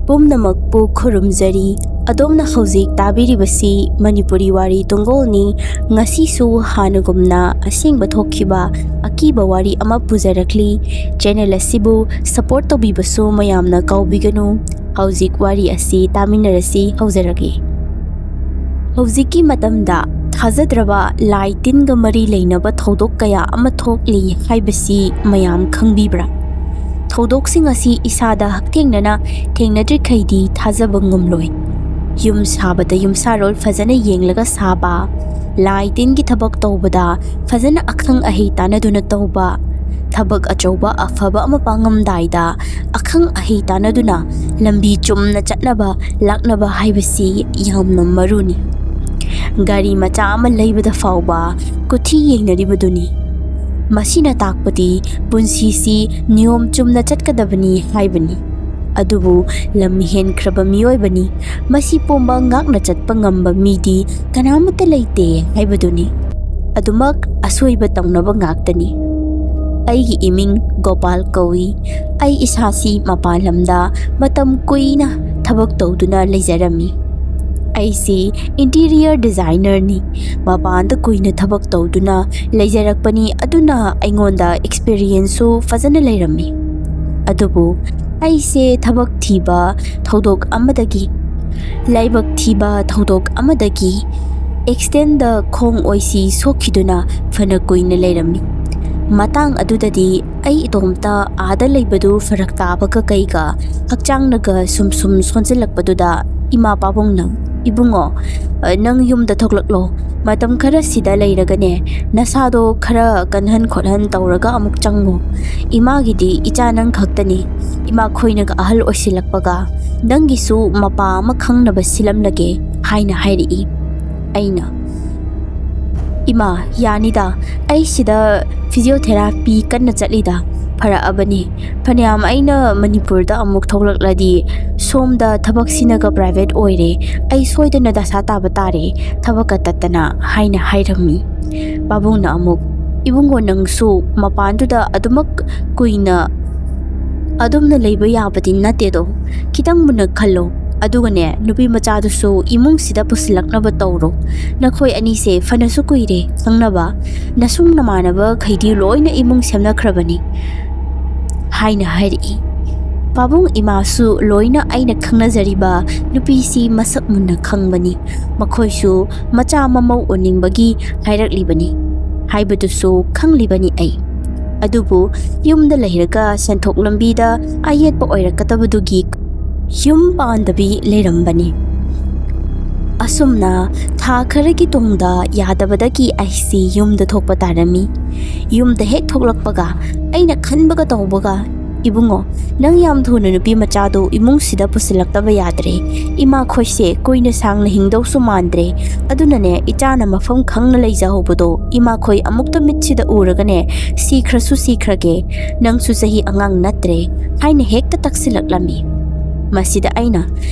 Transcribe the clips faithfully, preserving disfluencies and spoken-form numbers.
ꯄꯨꯝꯅꯃꯛꯄꯨ ꯈꯨꯔꯨꯝꯖꯔꯤ꯫ ꯑꯗꯣꯝꯅ ꯍꯧꯖꯤꯛ ꯇꯥꯕꯤꯔꯤꯕꯁꯤ ꯃꯅꯤꯄꯨꯔꯤ ꯋꯥꯔꯤ ꯇꯨꯡꯒꯣꯜꯅꯤ꯫ ꯉꯁꯤꯁꯨ ꯍꯥꯟꯅꯒꯨꯝꯅ ꯑꯁꯦꯡꯕ ꯊꯣꯛꯈꯤꯕ ꯑꯀꯤꯕ ꯋꯥꯔꯤ ꯑꯃ ꯄꯨꯖꯔꯛꯂꯤ꯫ ꯆꯦꯅꯦꯜ ꯑꯁꯤꯕꯨ ꯁꯄꯣꯔꯠ ꯇꯧꯕꯤꯕꯁꯨ ꯃꯌꯥꯝꯅ ꯀꯥꯎꯕꯤꯒꯅꯨ꯫ ꯍꯧꯖꯤꯛ ꯋꯥꯔꯤ ꯑꯁꯤ ꯇꯥꯃꯤꯟꯅꯔꯁꯤ꯫ ꯍꯧꯖꯔꯒꯦ꯫ ꯍꯧꯖꯤꯛꯀꯤ ꯃꯇꯝꯗ ꯊꯥꯖꯗ꯭ꯔꯕ ꯂꯥꯏ ꯇꯤꯟꯒ ꯃꯔꯤ ꯂꯩꯅꯕ ꯊꯧꯗꯣꯛ ꯀꯌꯥ ꯑꯃ ꯊꯣꯛꯂꯤ ꯍꯥꯏꯕꯁꯤ ꯃꯌꯥꯝ ꯈꯪꯕꯤꯕ꯭ꯔꯥ? ꯊꯧꯗꯣꯛꯁꯤꯡ ꯑꯁꯤ ꯏꯁꯥꯗ ꯍꯛꯊꯦꯡꯅꯅ ꯊꯦꯡꯅꯗ꯭ꯔꯤꯈꯩꯗꯤ ꯊꯥꯖꯕ ꯉꯝꯂꯣꯏ꯫ ꯌꯨꯝ ꯁꯥꯕꯗ ꯌꯨꯝꯁꯥꯔꯣꯜ ꯐꯖꯅ ꯌꯦꯡꯂꯒ ꯁꯥꯕ, ꯂꯥꯏ ꯇꯤꯟꯒꯤ ꯊꯕꯛ ꯇꯧꯕꯗ ꯐꯖꯅ ꯑꯈꯪ ꯑꯍꯩ ꯇꯥꯟꯅꯗꯨꯅ ꯇꯧꯕ, ꯊꯕꯛ ꯑꯆꯧꯕ ꯑꯐꯕ ꯑꯃ ꯄꯥꯡꯉꯝꯗꯥꯏꯗ ꯑꯈꯪ ꯑꯍꯩ ꯇꯥꯟꯅꯗꯨꯅ ꯂꯝꯕꯤ ꯆꯨꯝꯅ ꯆꯠꯅꯕ ꯂꯥꯛꯅꯕ ꯍꯥꯏꯕꯁꯤ ꯌꯥꯝꯅ ꯃꯔꯨꯅꯤ꯫ ꯒꯥꯔꯤ ꯃꯆꯥ ꯑꯃ ꯂꯩꯕꯗ ꯐꯥꯎꯕ ꯀꯨꯊꯤ ꯌꯦꯡꯅꯔꯤꯕꯗꯨꯅꯤ꯫ ꯃꯁꯤꯅ ꯇꯥꯛꯄꯗꯤ ꯄꯨꯟꯁꯤꯁꯤ ꯅꯤꯌꯣꯝ ꯆꯨꯝꯅ ꯆꯠꯀꯗꯕꯅꯤ ꯍꯥꯏꯕꯅꯤ꯫ ꯑꯗꯨꯕꯨ ꯂꯝ ꯍꯦꯟꯈ꯭ꯔꯕ ꯃꯤꯑꯣꯏꯕꯅꯤ꯫ ꯃꯁꯤ ꯄꯨꯝꯕ ꯉꯥꯛꯅ ꯆꯠꯄ ꯉꯝꯕ ꯃꯤꯗꯤ ꯀꯅꯥꯃꯠꯇ ꯂꯩꯇꯦ ꯍꯥꯏꯕꯗꯨꯅꯤ꯫ ꯑꯗꯨꯃꯛ ꯑꯁꯣꯏꯕ ꯇꯧꯅꯕ ꯉꯥꯛꯇꯅꯤ꯫ ꯑꯩꯒꯤ ꯏꯃꯤꯡ ꯒꯣꯄꯥꯜ ꯀꯧꯏ꯫ ꯑꯩ ꯏꯁꯥꯁꯤ ꯃꯄꯥꯟ ꯂꯝꯗ ꯃꯇꯝ ꯀꯨꯏꯅ ꯊꯕꯛ ꯇꯧꯗꯨꯅ ꯂꯩꯖꯔꯝꯃꯤ꯫ ꯑꯩꯁꯤ ꯏꯟꯇꯤꯔꯤꯌꯔ ꯗꯤꯖꯥꯏꯅꯔꯅꯤ꯫ ꯃꯄꯥꯟꯗ ꯀꯨꯏꯅ ꯊꯕꯛ ꯇꯧꯗꯨꯅ ꯂꯩꯖꯔꯛꯄꯅꯤ, ꯑꯗꯨꯅ ꯑꯩꯉꯣꯟꯗ ꯑꯦꯛꯁꯄꯤꯔꯤꯌꯦꯟꯁꯁꯨ ꯐꯖꯅ ꯂꯩꯔꯝꯃꯤ꯫ ꯑꯗꯨꯕꯨ ꯑꯩꯁꯦ ꯊꯕꯛ ꯊꯤꯕ ꯊꯧꯗꯣꯛ ꯑꯃꯗꯒꯤ, ꯂꯥꯏꯕꯛ ꯊꯤꯕ ꯊꯧꯗꯣꯛ ꯑꯃꯗꯒꯤ ꯑꯦꯛꯁꯤꯗꯦꯟꯗ ꯈꯣꯡ ꯑꯣꯏꯁꯤ ꯁꯣꯛꯈꯤꯗꯨꯅ ꯐꯅ ꯀꯨꯏꯅ ꯂꯩꯔꯝꯃꯤ꯫ ꯃꯇꯥꯡ ꯑꯗꯨꯗꯗꯤ ꯑꯩ ꯏꯇꯣꯝꯇ ꯑꯥꯗ ꯂꯩꯕꯗꯨ ꯐꯔꯛ ꯇꯥꯕꯒ ꯀꯩꯒ ꯍꯛꯆꯥꯡꯅꯒ ꯁꯨꯝ ꯁꯨꯝ ꯁꯣꯟꯖꯤꯜꯂꯛꯄꯗꯨꯗ ꯏꯃꯥ ꯄꯥꯕꯨꯡꯅ, "ꯏꯕꯨꯡꯉꯣ, ꯅꯪ ꯌꯨꯝꯗ ꯊꯣꯛꯂꯛꯂꯣ꯫ ꯃꯇꯝ ꯈꯔ ꯁꯤꯗ ꯂꯩꯔꯒꯅꯦ, ꯅꯁꯥꯗꯣ ꯈꯔ ꯀꯟꯍꯟ ꯈꯣꯠꯍꯟ ꯇꯧꯔꯒ ꯑꯃꯨꯛ ꯆꯪꯉꯣ꯫ ꯏꯃꯥꯒꯤꯗꯤ ꯏꯆꯥ ꯅꯪ ꯈꯛꯇꯅꯤ꯫ ꯏꯃꯥ ꯈꯣꯏꯅꯒ ꯑꯍꯜ ꯑꯣꯏꯁꯤꯜꯂꯛꯄꯒ ꯅꯪꯒꯤꯁꯨ ꯃꯄꯥ ꯑꯃ ꯈꯪꯅꯕ ꯁꯤꯜꯂꯝꯂꯒꯦ" ꯍꯥꯏꯅ ꯍꯥꯏꯔꯛꯏ꯫ ꯑꯩꯅ, "ꯏꯃꯥ, ꯌꯥꯅꯤꯗ, ꯑꯩ ꯁꯤꯗ ꯐꯤꯖꯤꯌꯣꯊꯦꯔꯥꯄꯤ ꯀꯟꯅ ꯆꯠꯂꯤꯗ, ꯐꯔꯛꯑꯕꯅꯤ꯫ ꯐꯅꯌꯥꯝ ꯑꯩꯅ ꯃꯅꯤꯄꯨꯔꯗ ꯑꯃꯨꯛ ꯊꯣꯛꯂꯛꯂꯗꯤ ꯁꯣꯝꯗ ꯊꯕꯛꯁꯤꯅꯒ ꯄ꯭ꯔꯥꯏꯚꯦꯠ ꯑꯣꯏꯔꯦ, ꯑꯩ ꯁꯣꯏꯗꯅ ꯗꯁꯥ ꯇꯥꯕ ꯇꯥꯔꯦ, ꯊꯕꯛꯀ ꯇꯠꯇꯅ" ꯍꯥꯏꯅ ꯍꯥꯏꯔꯝꯃꯤ꯫ ꯄꯥꯕꯨꯡꯅ ꯑꯃꯨꯛ, "ꯏꯕꯨꯡꯉꯣ, ꯅꯪꯁꯨ ꯃꯄꯥꯟꯗꯨꯗ ꯑꯗꯨꯃꯛ ꯀꯨꯏꯅ ꯑꯗꯨꯝꯅ ꯂꯩꯕ ꯌꯥꯕꯗꯤ ꯅꯠꯇꯦꯗꯣ꯫ ꯈꯤꯇꯪ ꯃꯨꯟꯅ ꯈꯜꯂꯣ꯫ ꯑꯗꯨꯒꯅꯦ, ꯅꯨꯄꯤ ꯃꯆꯥꯗꯨꯁꯨ ꯏꯃꯨꯡꯁꯤꯗ ꯄꯨꯁꯤꯜꯂꯛꯅꯕ ꯇꯧꯔꯣ꯫ ꯅꯈꯣꯏ ꯑꯅꯤꯁꯦ ꯐꯅꯁꯨ ꯀꯨꯏꯔꯦ ꯈꯪꯅꯕ꯫ ꯅꯁꯨꯡ ꯅꯃꯥꯟꯅꯕꯈꯩꯗꯤ ꯂꯣꯏꯅ ꯏꯃꯨꯡ ꯁꯦꯝꯅꯈ꯭ꯔꯕꯅꯤ ꯍꯥꯏꯅ ꯍꯥꯏꯔꯛꯏ꯫ ꯄꯥꯕꯨꯡ ꯏꯃꯥꯁꯨ ꯂꯣꯏꯅ ꯑꯩꯅ ꯈꯪꯅꯖꯔꯤꯕ ꯅꯨꯄꯤꯁꯤ ꯃꯁꯛ ꯃꯨꯟꯅ ꯈꯪꯕꯅꯤ꯫ ꯃꯈꯣꯏꯁꯨ ꯃꯆꯥ ꯃꯃꯧ ꯑꯣꯏꯅꯤꯡꯕꯒꯤ ꯍꯥꯏꯔꯛꯂꯤꯕꯅꯤ ꯍꯥꯏꯕꯗꯨꯁꯨ ꯈꯪꯂꯤꯕꯅꯤ ꯑꯩ꯫ ꯑꯗꯨꯕꯨ ꯌꯨꯝꯗ ꯂꯩꯔꯒ ꯁꯦꯟꯊꯣꯛ ꯂꯝꯕꯤꯗ ꯑꯌꯦꯠꯄ ꯑꯣꯏꯔꯛꯀꯗꯕꯗꯨꯒꯤ ꯌꯨꯝ ꯄꯥꯟꯗꯕꯤ ꯂꯩꯔꯝꯕꯅꯤ꯫ ꯑꯁꯨꯝꯅ ꯊꯥ ꯈꯔꯒꯤ ꯇꯨꯡꯗ ꯌꯥꯗꯕꯗꯒꯤ ꯑꯩꯁꯤ ꯌꯨꯝꯗ ꯊꯣꯛꯄ ꯇꯥꯔꯝꯃꯤ꯫ ꯌꯨꯝꯗ ꯍꯦꯛ ꯊꯣꯛꯂꯛꯄꯒ ꯑꯩꯅ ꯈꯟꯕꯒ ꯇꯧꯕꯒ, "ꯏꯕꯨꯡꯉꯣ, ꯅꯪ ꯌꯥꯝ ꯊꯨꯅ ꯅꯨꯄꯤ ꯃꯆꯥꯗꯨ ꯏꯃꯨꯡꯁꯤꯗ ꯄꯨꯁꯤꯜꯂꯛꯇꯕ ꯌꯥꯗ꯭ꯔꯦ꯫ ꯏꯃꯥꯈꯣꯏꯁꯦ ꯀꯨꯏꯅ ꯁꯥꯡꯅ ꯍꯤꯡꯗꯧꯁꯨ ꯃꯥꯟꯗ꯭ꯔꯦ꯫ ꯑꯗꯨꯅꯅꯦ, ꯏꯆꯥꯅ ꯃꯐꯝ ꯈꯪꯅ ꯂꯩꯖꯍꯧꯕꯗꯣ ꯏꯃꯥꯈꯣꯏ ꯑꯃꯨꯛꯇ ꯃꯤꯠꯁꯤꯗ ꯎꯔꯒꯅꯦ, ꯁꯤꯈ꯭ꯔꯁꯨ ꯁꯤꯈ꯭ꯔꯒꯦ, ꯅꯪꯁꯨ ꯆꯍꯤ ꯑꯉꯥꯡ ꯅꯠꯇ꯭ꯔꯦ" ꯍꯥꯏꯅ ꯍꯦꯛꯇ ꯇꯛꯁꯤꯜꯂꯛꯂꯝꯃꯤ꯫ ꯃꯁꯤꯗ ꯑꯩꯅ,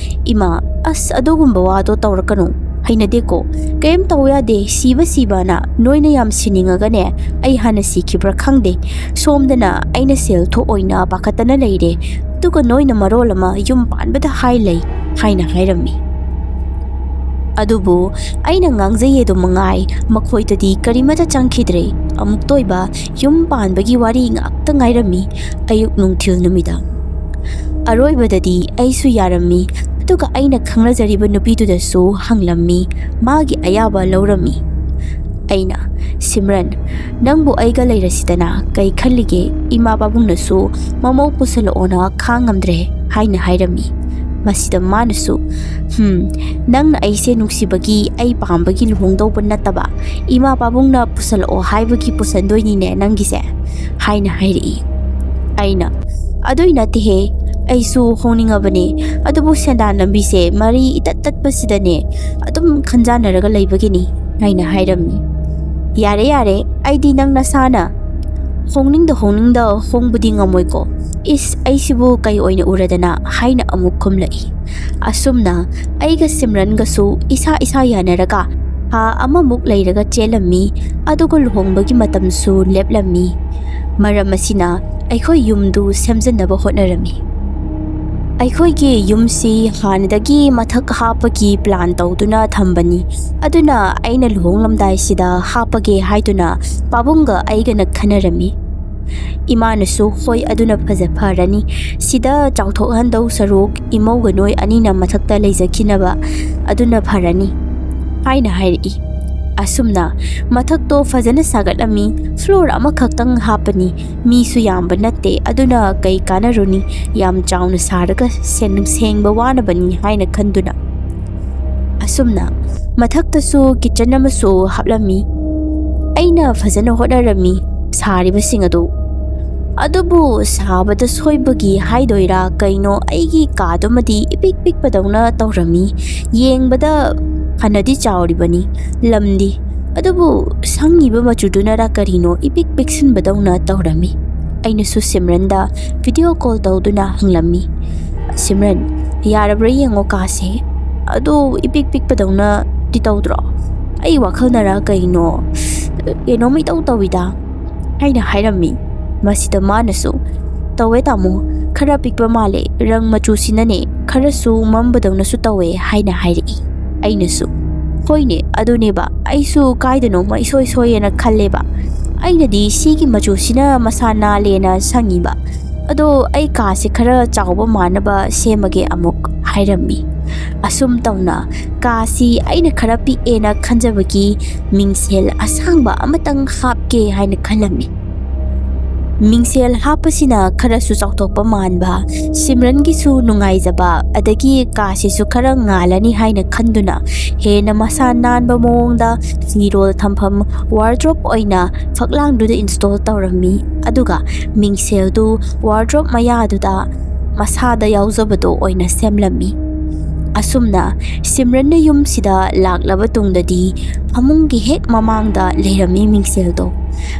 "ꯏꯃꯥ, ꯑꯁ, ꯑꯗꯨꯒꯨꯝꯕ ꯋꯥꯗꯣ ꯇꯧꯔꯛꯀꯅꯨ꯫ ꯍꯩꯅꯗꯦꯀꯣ꯫ ꯀꯔꯤꯝ ꯇꯧ ꯌꯥꯗꯦ, ꯁꯤꯕ ꯁꯤꯕꯅ ꯅꯣꯏꯅ ꯌꯥꯝ ꯁꯤꯅꯤꯡꯉꯒꯅꯦ, ꯑꯩ ꯍꯥꯟꯅ ꯁꯤꯈꯤꯕ꯭ꯔꯥ ꯈꯪꯗꯦ꯫ ꯁꯣꯝꯗꯅ ꯑꯩꯅ ꯁꯦꯜ ꯊꯣꯛꯑꯣꯏꯅ ꯄꯥꯈꯠꯇꯅ ꯂꯩꯔꯦ, ꯑꯗꯨꯒ ꯅꯣꯏꯅ ꯃꯔꯣꯜ ꯑꯃ ꯌꯨꯝ ꯄꯥꯟꯕꯗ ꯍꯥꯏ ꯂꯩ" ꯍꯥꯏꯅ ꯍꯥꯏꯔꯝꯃꯤ꯫ ꯑꯗꯨꯕꯨ ꯑꯩꯅ ꯉꯥꯡꯖꯩ ꯑꯗꯨ ꯃꯉꯥꯏ, ꯃꯈꯣꯏꯗꯗꯤ ꯀꯔꯤꯃꯠꯇ ꯆꯪꯈꯤꯗ꯭ꯔꯦ꯫ ꯑꯃꯨꯛꯇ ꯑꯣꯏꯕ ꯌꯨꯝ ꯄꯥꯟꯕꯒꯤ ꯋꯥꯔꯤ ꯉꯥꯛꯇ ꯉꯥꯏꯔꯝꯃꯤ, ꯑꯌꯨꯛ ꯅꯨꯡꯊꯤꯜ ꯅꯨꯃꯤꯗꯥꯡ꯫ ꯑꯔꯣꯏꯕꯗꯗꯤ ꯑꯩꯁꯨ ꯌꯥꯔꯝꯃꯤ, ꯑꯗꯨꯒ ꯑꯩꯅ ꯈꯪꯅꯖꯔꯤꯕ ꯅꯨꯄꯤꯗꯨꯗꯁꯨ ꯍꯪꯂꯝꯃꯤ, ꯃꯥꯒꯤ ꯑꯌꯥꯕ ꯂꯧꯔꯝꯃꯤ꯫ ꯑꯩꯅ, "ꯁꯤꯝꯔꯟ, ꯅꯪꯕꯨ ꯑꯩꯒ ꯂꯩꯔꯁꯤꯗꯅ, ꯀꯩ ꯈꯜꯂꯤꯒꯦ? ꯏꯃꯥ ꯄꯥꯕꯨꯡꯅꯁꯨ ꯃꯃꯧ ꯄꯨꯁꯜꯂꯛꯑꯣꯅ ꯈꯥꯡꯉꯝꯗ꯭ꯔꯦ" ꯍꯥꯏꯅ ꯍꯥꯏꯔꯝꯃꯤ꯫ ꯃꯁꯤꯗ ꯃꯥꯅꯁꯨ, "ꯍꯝ, ꯅꯪꯅ ꯑꯩꯁꯦ ꯅꯨꯡꯁꯤꯕꯒꯤ, ꯑꯩ ꯄꯥꯝꯕꯒꯤ ꯂꯨꯍꯣꯡꯗꯧꯕ ꯅꯠꯇꯕ, ꯏꯃꯥ ꯄꯥꯕꯨꯡꯅ ꯄꯨꯁꯜꯂꯛꯑꯣ ꯍꯥꯏꯕꯒꯤ ꯄꯨꯁꯟꯗꯣꯏꯅꯤꯅꯦ ꯅꯪꯒꯤꯁꯦ" ꯍꯥꯏꯅ ꯍꯥꯏꯔꯛꯏ꯫ ꯑꯩꯅ, "ꯑꯗꯨꯏ ꯅꯠꯇꯦꯍꯦ, ꯑꯩꯁꯨ ꯍꯣꯡꯅꯤꯡꯉꯕꯅꯦ, ꯑꯗꯨꯕꯨ ꯁꯦꯟꯗꯥꯟ ꯂꯝꯕꯤꯁꯦ ꯃꯔꯤ ꯏꯇꯠ ꯇꯠꯄꯁꯤꯗꯅꯦ ꯑꯗꯨꯝ ꯈꯟꯖꯥꯟꯅꯔꯒ ꯂꯩꯕꯒꯤꯅꯤ" ꯍꯥꯏꯅ ꯍꯥꯏꯔꯝꯃꯤ꯫ "ꯌꯥꯔꯦ ꯌꯥꯔꯦ, ꯑꯩꯗꯤ ꯅꯪ ꯅꯁꯥꯅ ꯍꯣꯡꯅꯤꯡꯗ ꯍꯣꯡꯅꯤꯡꯗ ꯍꯣꯡꯕꯗꯤ ꯉꯝꯃꯣꯏꯀꯣ꯫ ꯏꯁ, ꯑꯩꯁꯤꯕꯨ ꯀꯩ ꯑꯣꯏꯅ ꯎꯔꯗꯅ?" ꯍꯥꯏꯅ ꯑꯃꯨꯛ ꯈꯨꯝꯂꯛꯏ꯫ ꯑꯁꯨꯝꯅ ꯑꯩꯒ ꯁꯤꯝꯔꯟꯒꯁꯨ ꯏꯁꯥ ꯏꯁꯥ ꯌꯥꯅꯔꯒ ꯊꯥ ꯑꯃꯃꯨꯛ ꯂꯩꯔꯒ ꯆꯦꯜꯂꯝꯃꯤ, ꯑꯗꯨꯒ ꯂꯨꯍꯣꯡꯕꯒꯤ ꯃꯇꯝꯁꯨ ꯂꯦꯞꯂꯝꯃꯤ꯫ ꯃꯔꯝ ꯑꯁꯤꯅ ꯑꯩꯈꯣꯏ ꯌꯨꯝꯗꯨ ꯁꯦꯝꯖꯤꯟꯅꯕ ꯍꯣꯠꯅꯔꯝꯃꯤ꯫ ꯑꯩꯈꯣꯏꯒꯤ ꯌꯨꯝꯁꯤ ꯍꯥꯟꯅꯗꯒꯤ ꯃꯊꯛ ꯍꯥꯞꯄꯒꯤ plan ꯇꯧꯗꯨꯅ ꯊꯝꯕꯅꯤ, ꯑꯗꯨꯅ ꯑꯩꯅ ꯂꯨꯍꯣꯡꯂꯝꯗꯥꯏꯁꯤꯗ ꯍꯥꯞꯄꯒꯦ ꯍꯥꯏꯗꯨꯅ ꯄꯥꯕꯨꯡꯒ ꯑꯩꯒꯅ ꯈꯟꯅꯔꯝꯃꯤ꯫ ꯏꯃꯥꯅꯁꯨ, "ꯍꯣꯏ, ꯑꯗꯨꯅ ꯐꯖ ꯐꯔꯅꯤ, ꯁꯤꯗ ꯆꯥꯎꯊꯣꯛꯍꯟꯗꯧ ꯁꯔꯨꯛ ꯏꯃꯧꯒ ꯅꯣꯏ ꯑꯅꯤꯅ ꯃꯊꯛꯇ ꯂꯩꯖꯈꯤꯅꯕ, ꯑꯗꯨꯅ ꯐꯔꯅꯤ" ꯍꯥꯏꯅ ꯍꯥꯏꯔꯛꯏ꯫ ꯑꯁꯨꯝꯅ ꯃꯊꯛꯇꯣ ꯐꯖꯅ ꯁꯥꯒꯠꯂꯝꯃꯤ꯫ Floor ꯑꯃꯈꯛꯇꯪ ꯍꯥꯞꯄꯅꯤ, ꯃꯤꯁꯨ ꯌꯥꯝꯕ ꯅꯠꯇꯦ, ꯑꯗꯨꯅ ꯀꯩ ꯀꯥꯟꯅꯔꯨꯅꯤ, ꯌꯥꯝ ꯆꯥꯎꯅ ꯁꯥꯔꯒ ꯁꯦꯡ-, ꯁꯦꯡꯕ ꯋꯥꯅꯕꯅꯤ ꯍꯥꯏꯅ ꯈꯟꯗꯨꯅ꯫ ꯑꯁꯨꯝꯅ ꯃꯊꯛꯇꯁꯨ kitchen ꯑꯃꯁꯨ ꯍꯥꯞꯂꯝꯃꯤ꯫ ꯑꯩꯅ ꯐꯖꯅ ꯍꯣꯠꯅꯔꯝꯃꯤ ꯁꯥꯔꯤꯕꯁꯤꯡ ꯑꯗꯨ꯫ ꯑꯗꯨꯕꯨ ꯁꯥꯕꯗ ꯁꯣꯏꯕꯒꯤ ꯍꯥꯏꯗꯣꯏꯔꯥ ꯀꯩꯅꯣ, ꯑꯩꯒꯤ ꯀꯥꯗꯨꯃꯗꯤ ꯏꯄꯤꯛ ꯄꯤꯛꯄꯗꯧꯅ ꯇꯧꯔꯝꯃꯤ꯫ ꯌꯦꯡꯕꯗ ꯐꯅꯗꯤ ꯆꯥꯎꯔꯤꯕꯅꯤ ꯂꯝꯗꯤ, ꯑꯗꯨꯕꯨ ꯁꯪꯉꯤꯕ ꯃꯆꯨꯗꯨꯅꯔ ꯀꯔꯤꯅꯣ ꯏꯄꯤꯛ ꯄꯤꯛꯁꯤꯟꯕꯗꯧꯅ ꯇꯧꯔꯝꯃꯤ꯫ ꯑꯩꯅꯁꯨ ꯁꯤꯝꯔꯟꯗ video call ꯇꯧꯗꯨꯅ ꯍꯪꯂꯝꯃꯤ, "ꯁꯤꯝꯔꯟ, ꯌꯥꯔꯕ꯭ꯔꯥ ꯌꯦꯡꯉꯣ ꯀꯥꯁꯦ, ꯑꯗꯨ ꯏꯄꯤꯛ ꯄꯤꯛꯄꯗꯧꯅꯗꯤ ꯇꯧꯗ꯭ꯔꯣ? ꯑꯩ ꯋꯥꯈꯜꯅꯔ ꯀꯩꯅꯣ, ꯀꯩꯅꯣꯝ ꯏꯇꯧ ꯇꯧꯏꯗ" ꯍꯥꯏꯅ ꯍꯥꯏꯔꯝꯃꯤ꯫ ꯃꯁꯤꯗ ꯃꯥꯅꯁꯨ, "ꯇꯧꯋꯦ ꯇꯥꯃꯣ, ꯈꯔ ꯄꯤꯛꯄ ꯃꯥꯜꯂꯦ, ꯔꯪ ꯃꯆꯨꯁꯤꯅꯅꯦ ꯈꯔꯁꯨ ꯃꯝꯕꯗꯧꯅꯁꯨ ꯇꯧꯋꯦ" ꯍꯥꯏꯅ ꯍꯥꯏꯔꯛꯏ꯫ ꯑꯩꯅꯁꯨ, "ꯍꯣꯏꯅꯦ, ꯑꯗꯨꯅꯦꯕ, ꯑꯩꯁꯨ ꯀꯥꯏꯗꯅꯣꯃ ꯏꯁꯣꯏ ꯁꯣꯏꯌꯦꯅ ꯈꯜꯂꯦꯕ꯫ ꯑꯩꯅꯗꯤ ꯁꯤꯒꯤ ꯃꯆꯨꯁꯤꯅ ꯃꯁꯥ ꯅꯥꯜꯂꯦꯅ ꯁꯪꯉꯤꯕ꯫ ꯑꯗꯣ ꯑꯩ ꯀꯥꯁꯦ ꯈꯔ ꯆꯥꯎꯕ ꯃꯥꯟꯅꯕ ꯁꯦꯝꯃꯒꯦ ꯑꯃꯨꯛ" ꯍꯥꯏꯔꯝꯃꯤ꯫ ꯑꯁꯨꯝ ꯇꯧꯅ ꯀꯥꯁꯤ ꯑꯩꯅ ꯈꯔ ꯄꯤꯛꯑꯦꯅ ꯈꯟꯖꯕꯒꯤ ꯃꯤꯡꯁꯦꯜ ꯑꯁꯥꯡꯕ ꯑꯃꯇꯪ ꯍꯥꯞꯀꯦ ꯍꯥꯏꯅ ꯈꯜꯂꯝꯃꯤ꯫ ꯃꯤꯡꯁꯦꯜ ꯍꯥꯞꯄꯁꯤꯅ ꯈꯔꯁꯨ ꯆꯥꯎꯊꯣꯛꯄ ꯃꯥꯟꯕ, ꯁꯤꯝꯔꯟꯒꯤꯁꯨ ꯅꯨꯡꯉꯥꯏꯖꯕ, ꯑꯗꯒꯤ ꯀꯥꯁꯤꯁꯨ ꯈꯔ ꯉꯥꯜꯂꯅꯤ ꯍꯥꯏꯅ ꯈꯟꯗꯨꯅ ꯍꯦꯟꯅ ꯃꯁꯥ ꯅꯥꯟꯕ ꯃꯑꯣꯡꯗ ꯐꯤꯔꯣꯜ ꯊꯝꯐꯝ wardrobe ꯑꯣꯏꯅ ꯐꯛꯂꯥꯡꯗꯨꯗ install ꯇꯧꯔꯝꯃꯤ꯫ ꯑꯗꯨꯒ ꯃꯤꯡꯁꯦꯜꯗꯨ wardrobe ꯃꯌꯥꯗꯨꯗ ꯃꯁꯥꯗ ꯌꯥꯎꯖꯕꯗꯣ ꯑꯣꯏꯅ ꯁꯦꯝꯂꯝꯃꯤ꯫ ꯑꯁꯨꯝꯅ ꯁꯤꯝꯔꯟꯅ ꯌꯨꯝꯁꯤꯗ ꯂꯥꯛꯂꯕ ꯇꯨꯡꯗꯗꯤ ꯐꯃꯨꯡꯒꯤ ꯍꯦꯛ ꯃꯃꯥꯡꯗ ꯂꯩꯔꯝꯃꯤ ꯃꯤꯡꯁꯦꯜꯗꯣ꯫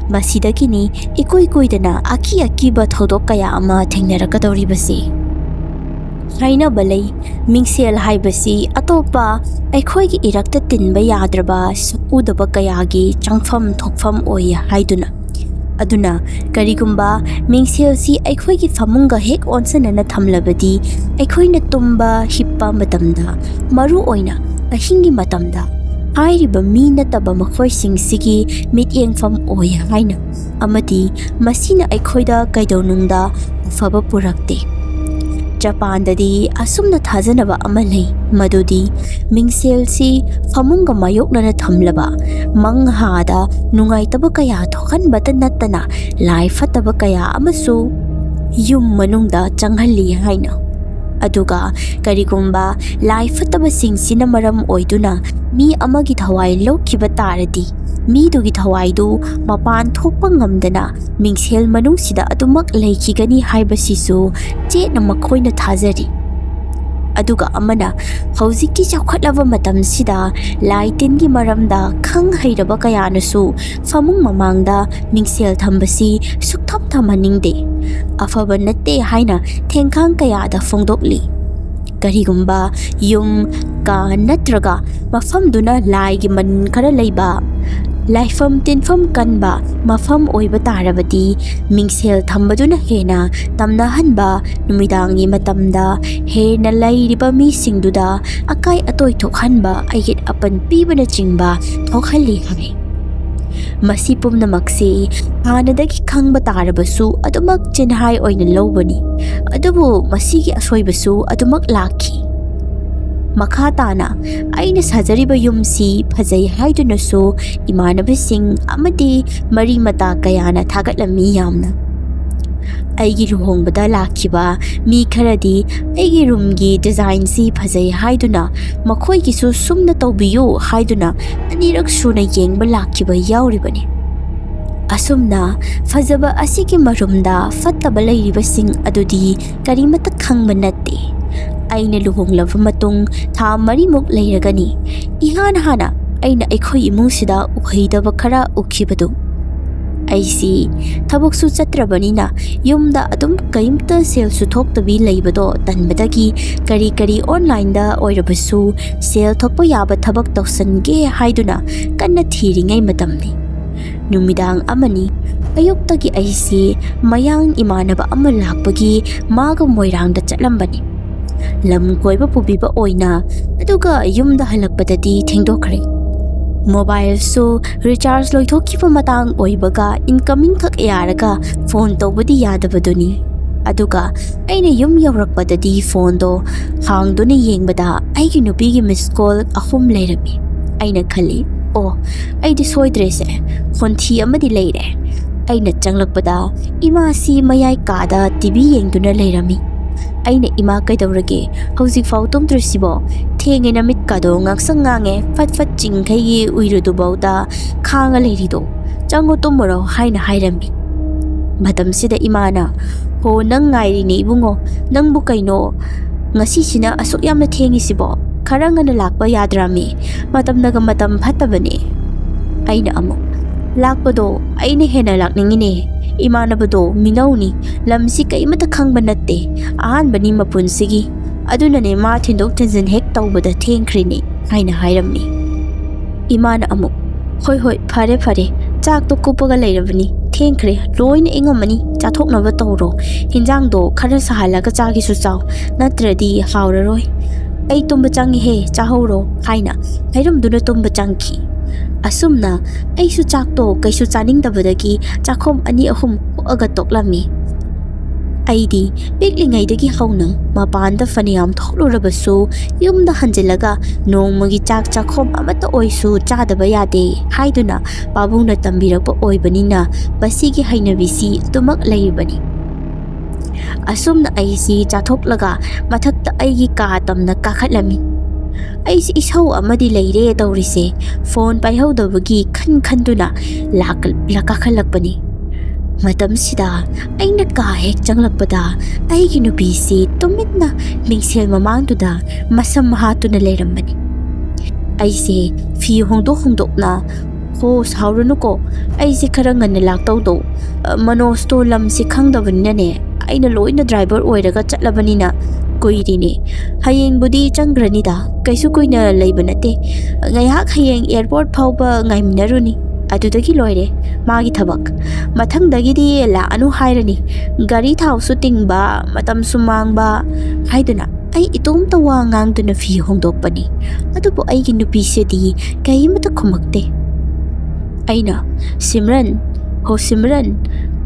ꯃꯁꯤꯗꯒꯤꯅꯤ ꯏꯀꯨꯏ ꯀꯨꯏꯗꯅ ꯑꯀꯤ ꯑꯀꯤꯕ ꯊꯧꯗꯣꯛ ꯀꯌꯥ ꯑꯃ ꯊꯦꯡꯅꯔꯛꯀꯗꯧꯔꯤꯕꯁꯤ꯫ ꯍꯥꯏꯅꯕ ꯂꯩ, ꯃꯤꯡꯁꯦꯜ ꯍꯥꯏꯕꯁꯤ ꯑꯇꯣꯞꯄ ꯑꯩꯈꯣꯏꯒꯤ ꯏꯔꯛꯇ ꯇꯤꯟꯕ ꯌꯥꯗ꯭ꯔꯕ ꯁꯛꯎꯗꯕ ꯀꯌꯥꯒꯤ ꯆꯪꯐꯝ ꯊꯣꯛꯐꯝ ꯑꯣꯏ ꯍꯥꯏꯗꯨꯅ꯫ ꯑꯗꯨꯅ ꯀꯔꯤꯒꯨꯝꯕ ꯃꯤꯡꯁꯦꯜꯁꯤ ꯑꯩꯈꯣꯏꯒꯤ ꯐꯃꯨꯡꯒ ꯍꯦꯛ ꯑꯣꯟꯁꯟꯅꯅ ꯊꯝꯂꯕꯗꯤ, ꯑꯩꯈꯣꯏꯅ ꯇꯨꯝꯕ ꯍꯤꯞꯄ ꯃꯇꯝꯗ, ꯃꯔꯨ ꯑꯣꯏꯅ ꯑꯍꯤꯡꯒꯤ ꯃꯇꯝꯗ, ꯍꯥꯏꯔꯤꯕ ꯃꯤ ꯅꯠꯇꯕ ꯃꯈꯣꯏꯁꯤꯡꯁꯤꯒꯤ ꯃꯤꯠꯌꯦꯡꯐꯝ ꯑꯣꯏ ꯍꯥꯏꯅ, ꯑꯃꯗꯤ ꯃꯁꯤꯅ ꯑꯩꯈꯣꯏꯗ ꯀꯩꯗꯧꯅꯨꯡꯗ ꯑꯐꯕ ꯄꯨꯔꯛꯇꯦ꯫ ꯖꯄꯥꯟꯗꯗꯤ ꯑꯁꯨꯝꯅ ꯊꯥꯖꯅꯕ ꯑꯃ ꯂꯩ, ꯃꯗꯨꯗꯤ ꯃꯤꯡꯁꯦꯜꯁꯤ ꯐꯃꯨꯡꯒ ꯃꯥꯌꯣꯛꯅꯅ ꯊꯝꯂꯕ ꯃꯪꯍꯥꯗ ꯅꯨꯡꯉꯥꯏꯇꯕ ꯀꯌꯥ ꯊꯣꯛꯍꯟꯕꯇ ꯅꯠꯇꯅ, ꯂꯥꯏ ꯐꯠꯇꯕ ꯀꯌꯥ ꯑꯃꯁꯨ ꯌꯨꯝ ꯃꯅꯨꯡꯗ ꯆꯪꯍꯜꯂꯤ ꯍꯥꯏꯅ꯫ ꯑꯗꯨꯒ ꯀꯔꯤꯒꯨꯝꯕ ꯂꯥꯏ ꯐꯠꯇꯕꯁꯤꯡꯁꯤꯅ ꯃꯔꯝ ꯑꯣꯏꯗꯨꯅ ꯃꯤ ꯑꯃꯒꯤ ꯊꯋꯥꯏ ꯂꯧꯈꯤꯕ ꯇꯥꯔꯗꯤ, ꯃꯤꯗꯨꯒꯤ ꯊꯋꯥꯏꯗꯨ ꯃꯄꯥꯟ ꯊꯣꯛꯄ ꯉꯝꯗꯅ ꯃꯤꯡꯁꯦꯜ ꯃꯅꯨꯡꯁꯤꯗ ꯑꯗꯨꯃꯛ ꯂꯩꯈꯤꯒꯅꯤ ꯍꯥꯏꯕꯁꯤꯁꯨ ꯆꯦꯠꯅ ꯃꯈꯣꯏꯅ ꯊꯥꯖꯔꯤ꯫ ꯑꯗꯨꯒ ꯑꯃꯅ, ꯍꯧꯖꯤꯛꯀꯤ ꯆꯥꯎꯈꯠꯂꯕ ꯃꯇꯝꯁꯤꯗ ꯂꯥꯏ ꯇꯤꯟꯒꯤ ꯃꯔꯝꯗ ꯈꯪ ꯍꯩꯔꯕ ꯀꯌꯥꯅꯁꯨ ꯐꯃꯨꯡ ꯃꯃꯥꯡꯗ ꯃꯤꯡꯁꯦꯜ ꯊꯝꯕꯁꯤ ꯁꯨꯛꯊꯝ ꯊꯝꯍꯟꯅꯤꯡꯗꯦ, ꯑꯐꯕ ꯅꯠꯇꯦ ꯍꯥꯏꯅ ꯊꯦꯡꯈꯥꯡ ꯀꯌꯥꯗ ꯐꯣꯡꯗꯣꯛꯂꯤ꯫ ꯀꯔꯤꯒꯨꯝꯕ ꯌꯨꯝ, ꯀꯥ ꯅꯠꯇ꯭ꯔꯒ ꯃꯐꯝꯗꯨꯅ ꯂꯥꯏꯒꯤ ꯃꯅꯤꯟ ꯈꯔ ꯂꯩꯕ, ꯂꯥꯏꯐꯝ ꯇꯤꯟꯐꯝ ꯀꯟꯕ ꯃꯐꯝ ꯑꯣꯏꯕ ꯇꯥꯔꯕꯗꯤ, ꯃꯤꯡꯁꯦꯜ ꯊꯝꯕꯗꯨꯅ ꯍꯦꯟꯅ ꯇꯝꯅꯍꯟꯕ, ꯅꯨꯃꯤꯗꯥꯡꯒꯤ ꯃꯇꯝꯗ ꯍꯦꯟꯅ ꯂꯩꯔꯤꯕ ꯃꯤꯁꯤꯡꯗꯨꯗ ꯑꯀꯥꯏ ꯑꯇꯣꯏ ꯊꯣꯛꯍꯟꯕ, ꯑꯌꯦꯠ ꯑꯄꯟ ꯄꯤꯕꯅꯆꯤꯡꯕ ꯊꯣꯛꯍꯜꯂꯤ ꯍꯥꯏ꯫ ꯃꯁꯤ ꯄꯨꯝꯅꯃꯛꯁꯤ ꯍꯥꯟꯅꯗꯒꯤ ꯈꯪꯕ ꯇꯥꯔꯕꯁꯨ ꯑꯗꯨꯃꯛ ꯆꯤꯟꯍꯥꯏ ꯑꯣꯏꯅ ꯂꯧꯕꯅꯤ꯫ ꯑꯗꯨꯕꯨ ꯃꯁꯤꯒꯤ ꯑꯁꯣꯏꯕꯁꯨ ꯑꯗꯨꯃꯛ ꯂꯥꯛꯈꯤ꯫ ꯃꯈꯥ ꯇꯥꯅ ꯑꯩꯅ ꯁꯥꯖꯔꯤꯕ ꯌꯨꯝꯁꯤ ꯐꯖꯩ ꯍꯥꯏꯗꯨꯅꯁꯨ ꯏꯃꯥꯟꯅꯕꯁꯤꯡ ꯑꯃꯗꯤ ꯃꯔꯤ ꯃꯇꯥ ꯀꯌꯥꯅ ꯊꯥꯒꯠꯂꯝꯃꯤ ꯌꯥꯝꯅ꯫ ꯑꯩꯒꯤ ꯂꯨꯍꯣꯡꯕꯗ ꯂꯥꯛꯈꯤꯕ ꯃꯤ ꯈꯔꯗꯤ ꯑꯩꯒꯤ ꯔꯨꯝꯒꯤ ꯗꯤꯖꯥꯏꯟꯁꯤ ꯐꯖꯩ ꯍꯥꯏꯗꯨꯅ, ꯃꯈꯣꯏꯒꯤꯁꯨ ꯁꯨꯝꯅ ꯇꯧꯕꯤꯌꯨ ꯍꯥꯏꯗꯨꯅ ꯑꯅꯤꯔꯛ ꯁꯨꯅ ꯌꯦꯡꯕ ꯂꯥꯛꯈꯤꯕ ꯌꯥꯎꯔꯤꯕꯅꯤ꯫ ꯑꯁꯨꯝꯅ ꯐꯖꯕ ꯑꯁꯤꯒꯤ ꯃꯔꯨꯝꯗ ꯐꯠꯇꯕ ꯂꯩꯔꯤꯕꯁꯤꯡ ꯑꯗꯨꯗꯤ ꯀꯔꯤꯃꯠꯇ ꯈꯪꯕ ꯅꯠꯇꯦ꯫ ꯑꯩꯅ ꯂꯨꯍꯣꯡꯂꯕ ꯃꯇꯨꯡ ꯊꯥ ꯃꯔꯤꯃꯨꯛ ꯂꯩꯔꯒꯅꯤ ꯏꯍꯥꯟ ꯍꯥꯟꯅ ꯑꯩꯅ ꯑꯩꯈꯣꯏ ꯏꯃꯨꯡꯁꯤꯗ ꯎꯍꯩꯗꯕ ꯈꯔ ꯎꯈꯤꯕꯗꯨ꯫ ꯑꯩꯁꯤ ꯊꯕꯛꯁꯨ ꯆꯠꯇ꯭ꯔꯕꯅꯤꯅ ꯌꯨꯝꯗ ꯑꯗꯨꯝ ꯀꯔꯤꯝꯇ ꯁꯦꯜꯁꯨ ꯊꯣꯛꯇꯕꯤ ꯂꯩꯕꯗꯣ ꯇꯟꯕꯗꯒꯤ ꯀꯔꯤ ꯀꯔꯤ online-ꯗ ꯑꯣꯏꯔꯕꯁꯨ ꯁꯦꯜ ꯊꯣꯛꯄ ꯌꯥꯕ ꯊꯕꯛ ꯇꯧꯁꯟꯒꯦ ꯍꯥꯏꯗꯨꯅ ꯀꯟꯅ ꯊꯤꯔꯤꯉꯩ ꯃꯇꯝꯅꯤ꯫ ꯅꯨꯃꯤꯗꯥꯡ ꯑꯃꯅꯤ꯫ ꯑꯌꯨꯛꯇꯒꯤ ꯑꯩꯁꯤ ꯃꯌꯥꯡ ꯏꯃꯥꯟꯅꯕ ꯑꯃ ꯂꯥꯛꯄꯒꯤ ꯃꯥꯒ ꯃꯣꯏꯔꯥꯡꯗ ꯆꯠꯂꯝꯕꯅꯤ꯫ ꯂꯝ ꯀꯣꯏꯕ ꯄꯨꯕꯤꯕ ꯑꯣꯏꯅ, ꯑꯗꯨꯒ ꯌꯨꯝꯗ ꯍꯜꯂꯛꯄꯗꯗꯤ ꯊꯦꯡꯗꯣꯛꯈ꯭ꯔꯦ꯫ Mobile-ꯁꯨ recharge ꯂꯣꯏꯊꯣꯛꯈꯤꯕ ꯃꯇꯥꯡ ꯑꯣꯏꯕꯒ incoming ꯈꯛ ꯌꯥꯔꯒ phone ꯇꯧꯕꯗꯤ ꯌꯥꯗꯕꯗꯨꯅꯤ꯫ ꯑꯗꯨꯒ ꯑꯩꯅ ꯌꯨꯝ ꯌꯧꯔꯛꯄꯗꯗꯤ phone-ꯗꯣ ꯍꯥꯡꯗꯨꯅ ꯌꯦꯡꯕꯗ ꯑꯩꯒꯤ ꯅꯨꯄꯤꯒꯤ miss call ꯑꯍꯨꯝ ꯂꯩꯔꯝꯃꯤ꯫ ꯑꯩꯅ ꯈꯜꯂꯤ, "ꯑꯣ, ꯑꯩꯗꯤ ꯁꯣꯏꯗ꯭ꯔꯦꯁꯦ, ꯈꯣꯟꯊꯤ ꯑꯃꯗꯤ ꯂꯩꯔꯦ"꯫ ꯑꯩꯅ ꯆꯪꯂꯛꯄꯗ ꯏꯃꯥꯁꯤ ꯃꯌꯥꯏ ꯀꯥꯗ T V ꯌꯦꯡꯗꯨꯅ ꯂꯩꯔꯝꯃꯤ꯫ ꯑꯩꯅ, "ꯏꯃꯥ, ꯀꯩꯗꯧꯔꯒꯦ? ꯍꯧꯖꯤꯛꯐꯥꯎ ꯇꯨꯝꯗ꯭ꯔꯤꯁꯤꯕꯣ? ꯊꯦꯡꯉꯦ, ꯅꯃꯤꯠꯀꯥꯗꯣ ꯉꯥꯡꯁꯪ ꯉꯥꯡꯉꯦ, ꯐꯠ ꯐꯠ ꯆꯤꯡꯈꯩꯒꯤ ꯎꯏꯔꯨꯗꯨꯐꯥꯎꯗ ꯈꯥꯡꯉ ꯂꯩꯔꯤꯗꯣ꯫ ꯆꯪꯉꯣ ꯇꯨꯝꯃꯨꯔꯣ" ꯍꯥꯏꯅ ꯍꯥꯏꯔꯝꯃꯤ꯫ ꯃꯇꯝꯁꯤꯗ ꯏꯃꯥꯅ, "ꯍꯣ, ꯅꯪ ꯉꯥꯏꯔꯤꯅꯦ ꯏꯕꯨꯡꯉꯣ, ꯅꯪꯕꯨ ꯀꯩꯅꯣ ꯉꯁꯤꯁꯤꯅ ꯑꯁꯨꯛ ꯌꯥꯝꯅ ꯊꯦꯡꯉꯤꯁꯤꯕꯣ? ꯈꯔ ꯉꯟꯅ ꯂꯥꯛꯄ ꯌꯥꯗ꯭ꯔꯥꯃꯤ? ꯃꯇꯝꯅꯒ ꯃꯇꯝ ꯐꯠꯇꯕꯅꯦ"꯫ ꯑꯩꯅ ꯑꯃꯨꯛ, "ꯂꯥꯛꯄꯗꯣ ꯑꯩꯅ ꯍꯦꯟꯅ ꯂꯥꯛꯅꯤꯡꯉꯤꯅꯦ꯫ ꯏꯃꯥꯟꯅꯕꯗꯣ ꯃꯤꯅꯧꯅꯤ, ꯂꯝꯁꯤ ꯀꯩꯃꯇ ꯈꯪꯕ ꯅꯠꯇꯦ, ꯑꯍꯥꯟꯕꯅꯤ ꯃꯄꯨꯟꯁꯤꯒꯤ꯫ ꯑꯗꯨꯅꯅꯦ ꯃꯥ ꯊꯤꯟꯗꯣꯛ ꯊꯤꯟꯖꯤꯟ ꯍꯦꯛ ꯇꯧꯕꯗ ꯊꯦꯡꯈ꯭ꯔꯤꯅꯦ" ꯍꯥꯏꯅ ꯍꯥꯏꯔꯝꯃꯤ꯫ ꯏꯃꯥꯅ ꯑꯃꯨꯛ, "ꯍꯣꯏ ꯍꯣꯏ, ꯐꯔꯦ ꯐꯔꯦ, ꯆꯥꯛꯇꯣ ꯀꯨꯞꯄꯒ ꯂꯩꯔꯕꯅꯤ, ꯊꯦꯡꯈ꯭ꯔꯦ, ꯂꯣꯏꯅ ꯏꯪꯉꯝꯃꯅꯤ, ꯆꯥꯊꯣꯛꯅꯕ ꯇꯧꯔꯣ꯫ ꯍꯤꯟꯖꯥꯡꯗꯣ ꯈꯔ ꯁꯥꯍꯜꯂꯒ ꯆꯥꯒꯦꯁꯨ ꯆꯥꯎ, ꯅꯠꯇ꯭ꯔꯗꯤ ꯍꯥꯎꯔꯔꯣꯏ꯫ ꯑꯩ ꯇꯨꯝꯕ ꯆꯪꯉꯤꯍꯦ, ꯆꯥꯍꯧꯔꯣ" ꯍꯥꯏꯅ ꯍꯥꯏꯔꯝꯗꯨꯅ ꯇꯨꯝꯕ ꯆꯪꯈꯤ꯫ ꯑꯁꯨꯝꯅ ꯑꯩꯁꯨ ꯆꯥꯛꯇꯣ ꯀꯩꯁꯨ ꯆꯥꯅꯤꯡꯗꯕꯗꯒꯤ ꯆꯥꯛꯈꯣꯝ ꯑꯅꯤ ꯑꯍꯨꯝ ꯍꯨꯛꯑꯒ ꯇꯣꯛꯂꯝꯃꯤ꯫ ꯑꯩꯗꯤ ꯄꯤꯛꯂꯤꯉꯩꯗꯒꯤ ꯍꯧꯅ ꯃꯄꯥꯟꯗ ꯐꯅꯌꯥꯝ ꯊꯣꯛꯂꯨꯔꯕꯁꯨ ꯌꯨꯝꯗ ꯍꯟꯖꯤꯜꯂꯒ ꯅꯣꯡꯃꯒꯤ ꯆꯥꯛ ꯆꯥꯛꯈꯣꯝ ꯑꯃꯠꯇ ꯑꯣꯏꯁꯨ ꯆꯥꯗꯕ ꯌꯥꯗꯦ ꯍꯥꯏꯗꯨꯅ ꯄꯥꯕꯨꯡꯅ ꯇꯝꯕꯤꯔꯛꯄ ꯑꯣꯏꯕꯅꯤꯅ ꯃꯁꯤꯒꯤ ꯍꯩꯅꯕꯤꯁꯤ ꯑꯗꯨꯃꯛ ꯂꯩꯔꯤꯕꯅꯤ꯫ ꯑꯁꯨꯝꯅ ꯑꯩꯁꯤ ꯆꯥꯊꯣꯛꯂꯒ ꯃꯊꯛꯇ ꯑꯩꯒꯤ ꯀꯥ ꯇꯝꯅ ꯀꯥꯈꯠꯂꯝꯃꯤ꯫ ꯑꯩꯁꯤ ꯏꯁꯧ ꯑꯃꯗꯤ ꯂꯩꯔꯦ ꯇꯧꯔꯤꯁꯦ, phone ꯄꯥꯏꯍꯧꯗꯕꯒꯤ ꯈꯟ ꯈꯟꯗꯨꯅ ꯂꯥꯛ-, ꯂꯥ-, ꯀꯥꯈꯠꯂꯛꯄꯅꯤ꯫ ꯃꯇꯝꯁꯤꯗ ꯑꯩꯅ ꯀꯥ ꯍꯦꯛ ꯆꯪꯂꯛꯄꯗ ꯑꯩꯒꯤ ꯅꯨꯄꯤꯁꯤ ꯇꯨꯃꯤꯟꯅ ꯃꯤꯡꯁꯦꯜ ꯃꯃꯥꯡꯗꯨꯗ ꯃꯁꯝ ꯍꯥꯠꯇꯨꯅ ꯂꯩꯔꯝꯕꯅꯤ꯫ ꯑꯩꯁꯦ ꯐꯤ ꯍꯣꯡꯗꯣꯛ ꯍꯣꯡꯗꯣꯛꯅ "ꯍꯣ, ꯁꯥꯎꯔꯨꯅꯨꯀꯣ, ꯑꯩꯁꯦ ꯈꯔ ꯉꯟꯅ ꯂꯥꯛꯇꯧꯗꯣ, ꯑ, ꯃꯅꯣꯖꯇꯣ ꯂꯝꯁꯦ ꯈꯪꯗꯕꯅꯤꯅꯅꯦ, ꯑꯩꯅ ꯂꯣꯏꯅ ꯗ꯭ꯔꯥꯏꯚꯔ ꯑꯣꯏꯔꯒ ꯆꯠꯂꯕꯅꯤꯅ ꯀꯨꯏꯔꯤꯅꯦ꯫ ꯍꯌꯦꯡꯕꯨꯗꯤ ꯆꯪꯈ꯭ꯔꯅꯤꯗ, ꯀꯩꯁꯨ ꯀꯨꯏꯅ ꯂꯩꯕ ꯅꯠꯇꯦ꯫ ꯉꯥꯏꯍꯥꯛ ꯍꯌꯦꯡ ꯑꯦꯌꯔꯄꯣꯔꯠ ꯐꯥꯎꯕ ꯉꯥꯏꯃꯤꯟꯅꯔꯨꯅꯤ, ꯑꯗꯨꯗꯒꯤ ꯂꯣꯏꯔꯦ ꯃꯥꯒꯤ ꯊꯕꯛ꯫ ꯃꯊꯪꯗꯒꯤꯗꯤ ꯂꯥꯛꯑꯅꯨ ꯍꯥꯏꯔꯅꯤ꯫ ꯒꯥꯔꯤ ꯊꯥꯎꯁꯨ ꯇꯤꯡꯕ, ꯃꯇꯝꯁꯨ ꯃꯥꯡꯕ" ꯍꯥꯏꯗꯨꯅ ꯑꯩ ꯏꯇꯣꯝꯇ ꯋꯥ ꯉꯥꯡꯗꯨꯅ ꯐꯤ ꯍꯣꯡꯗꯣꯛꯄꯅꯤ꯫ ꯑꯗꯨꯕꯨ ꯑꯩꯒꯤ ꯅꯨꯄꯤꯁꯤꯗꯤ ꯀꯔꯤꯃꯠꯇ ꯈꯨꯝꯃꯛꯇꯦ꯫ ꯑꯩꯅ, "ꯁꯤꯝꯔꯟ, ꯍꯣ ꯁꯤꯝꯔꯟ,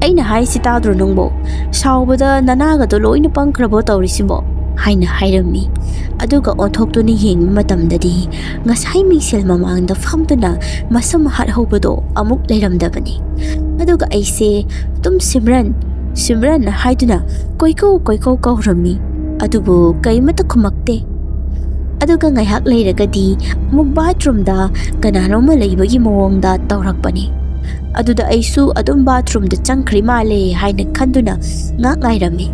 ꯑꯩꯅ ꯍꯥꯏꯁꯤ ꯇꯥꯗ꯭ꯔꯣ ꯅꯪꯕꯣ? ꯁꯥꯎꯕꯗ ꯅꯅꯥꯒꯗꯣ ꯂꯣꯏꯅ ꯄꯪꯈ꯭ꯔꯕꯣ ꯇꯧꯔꯤꯁꯤꯕꯣ?" ꯍꯥꯏꯅ ꯍꯥꯏꯔꯝꯃꯤ꯫ ꯑꯗꯨꯒ ꯑꯣꯟꯊꯣꯛꯇꯨꯅ ꯌꯦꯡꯕ ꯃꯇꯝꯗꯗꯤ ꯉꯁꯥꯏ ꯃꯤꯡꯁꯦꯜ ꯃꯃꯥꯡꯗ ꯐꯝꯗꯨꯅ ꯃꯁꯝ ꯍꯥꯠꯍꯧꯕꯗꯣ ꯑꯃꯨꯛ ꯂꯩꯔꯝꯗꯕꯅꯤ꯫ ꯑꯗꯨꯒ ꯑꯩꯁꯦ ꯑꯗꯨꯝ "ꯁꯤꯝꯔꯟ, ꯁꯤꯝꯔꯟ" ꯍꯥꯏꯗꯨꯅ ꯀꯣꯏꯀꯧ ꯀꯣꯏꯀꯧ ꯀꯧꯔꯝꯃꯤ꯫ ꯑꯗꯨꯕꯨ ꯀꯔꯤꯃꯠꯇ ꯈꯨꯝꯃꯛꯇꯦ꯫ ꯑꯗꯨꯒ ꯉꯥꯏꯍꯥꯛ ꯂꯩꯔꯒꯗꯤ ꯑꯃꯨꯛ ꯕꯥꯠꯔꯨꯝꯗ ꯀꯅꯥꯅꯣꯝꯃ ꯂꯩꯕꯒꯤ ꯃꯑꯣꯡꯗ ꯇꯧꯔꯛꯄꯅꯤ꯫ ꯑꯗꯨꯗ ꯑꯩꯁꯨ ꯑꯗꯨꯝ ꯕꯥꯠꯔꯨꯝꯗ ꯆꯪꯈ꯭ꯔꯤ ꯃꯥꯜꯂꯦ ꯍꯥꯏꯅ ꯈꯟꯗꯨꯅ ꯉꯥꯛ ꯉꯥꯏꯔꯝꯃꯤ꯫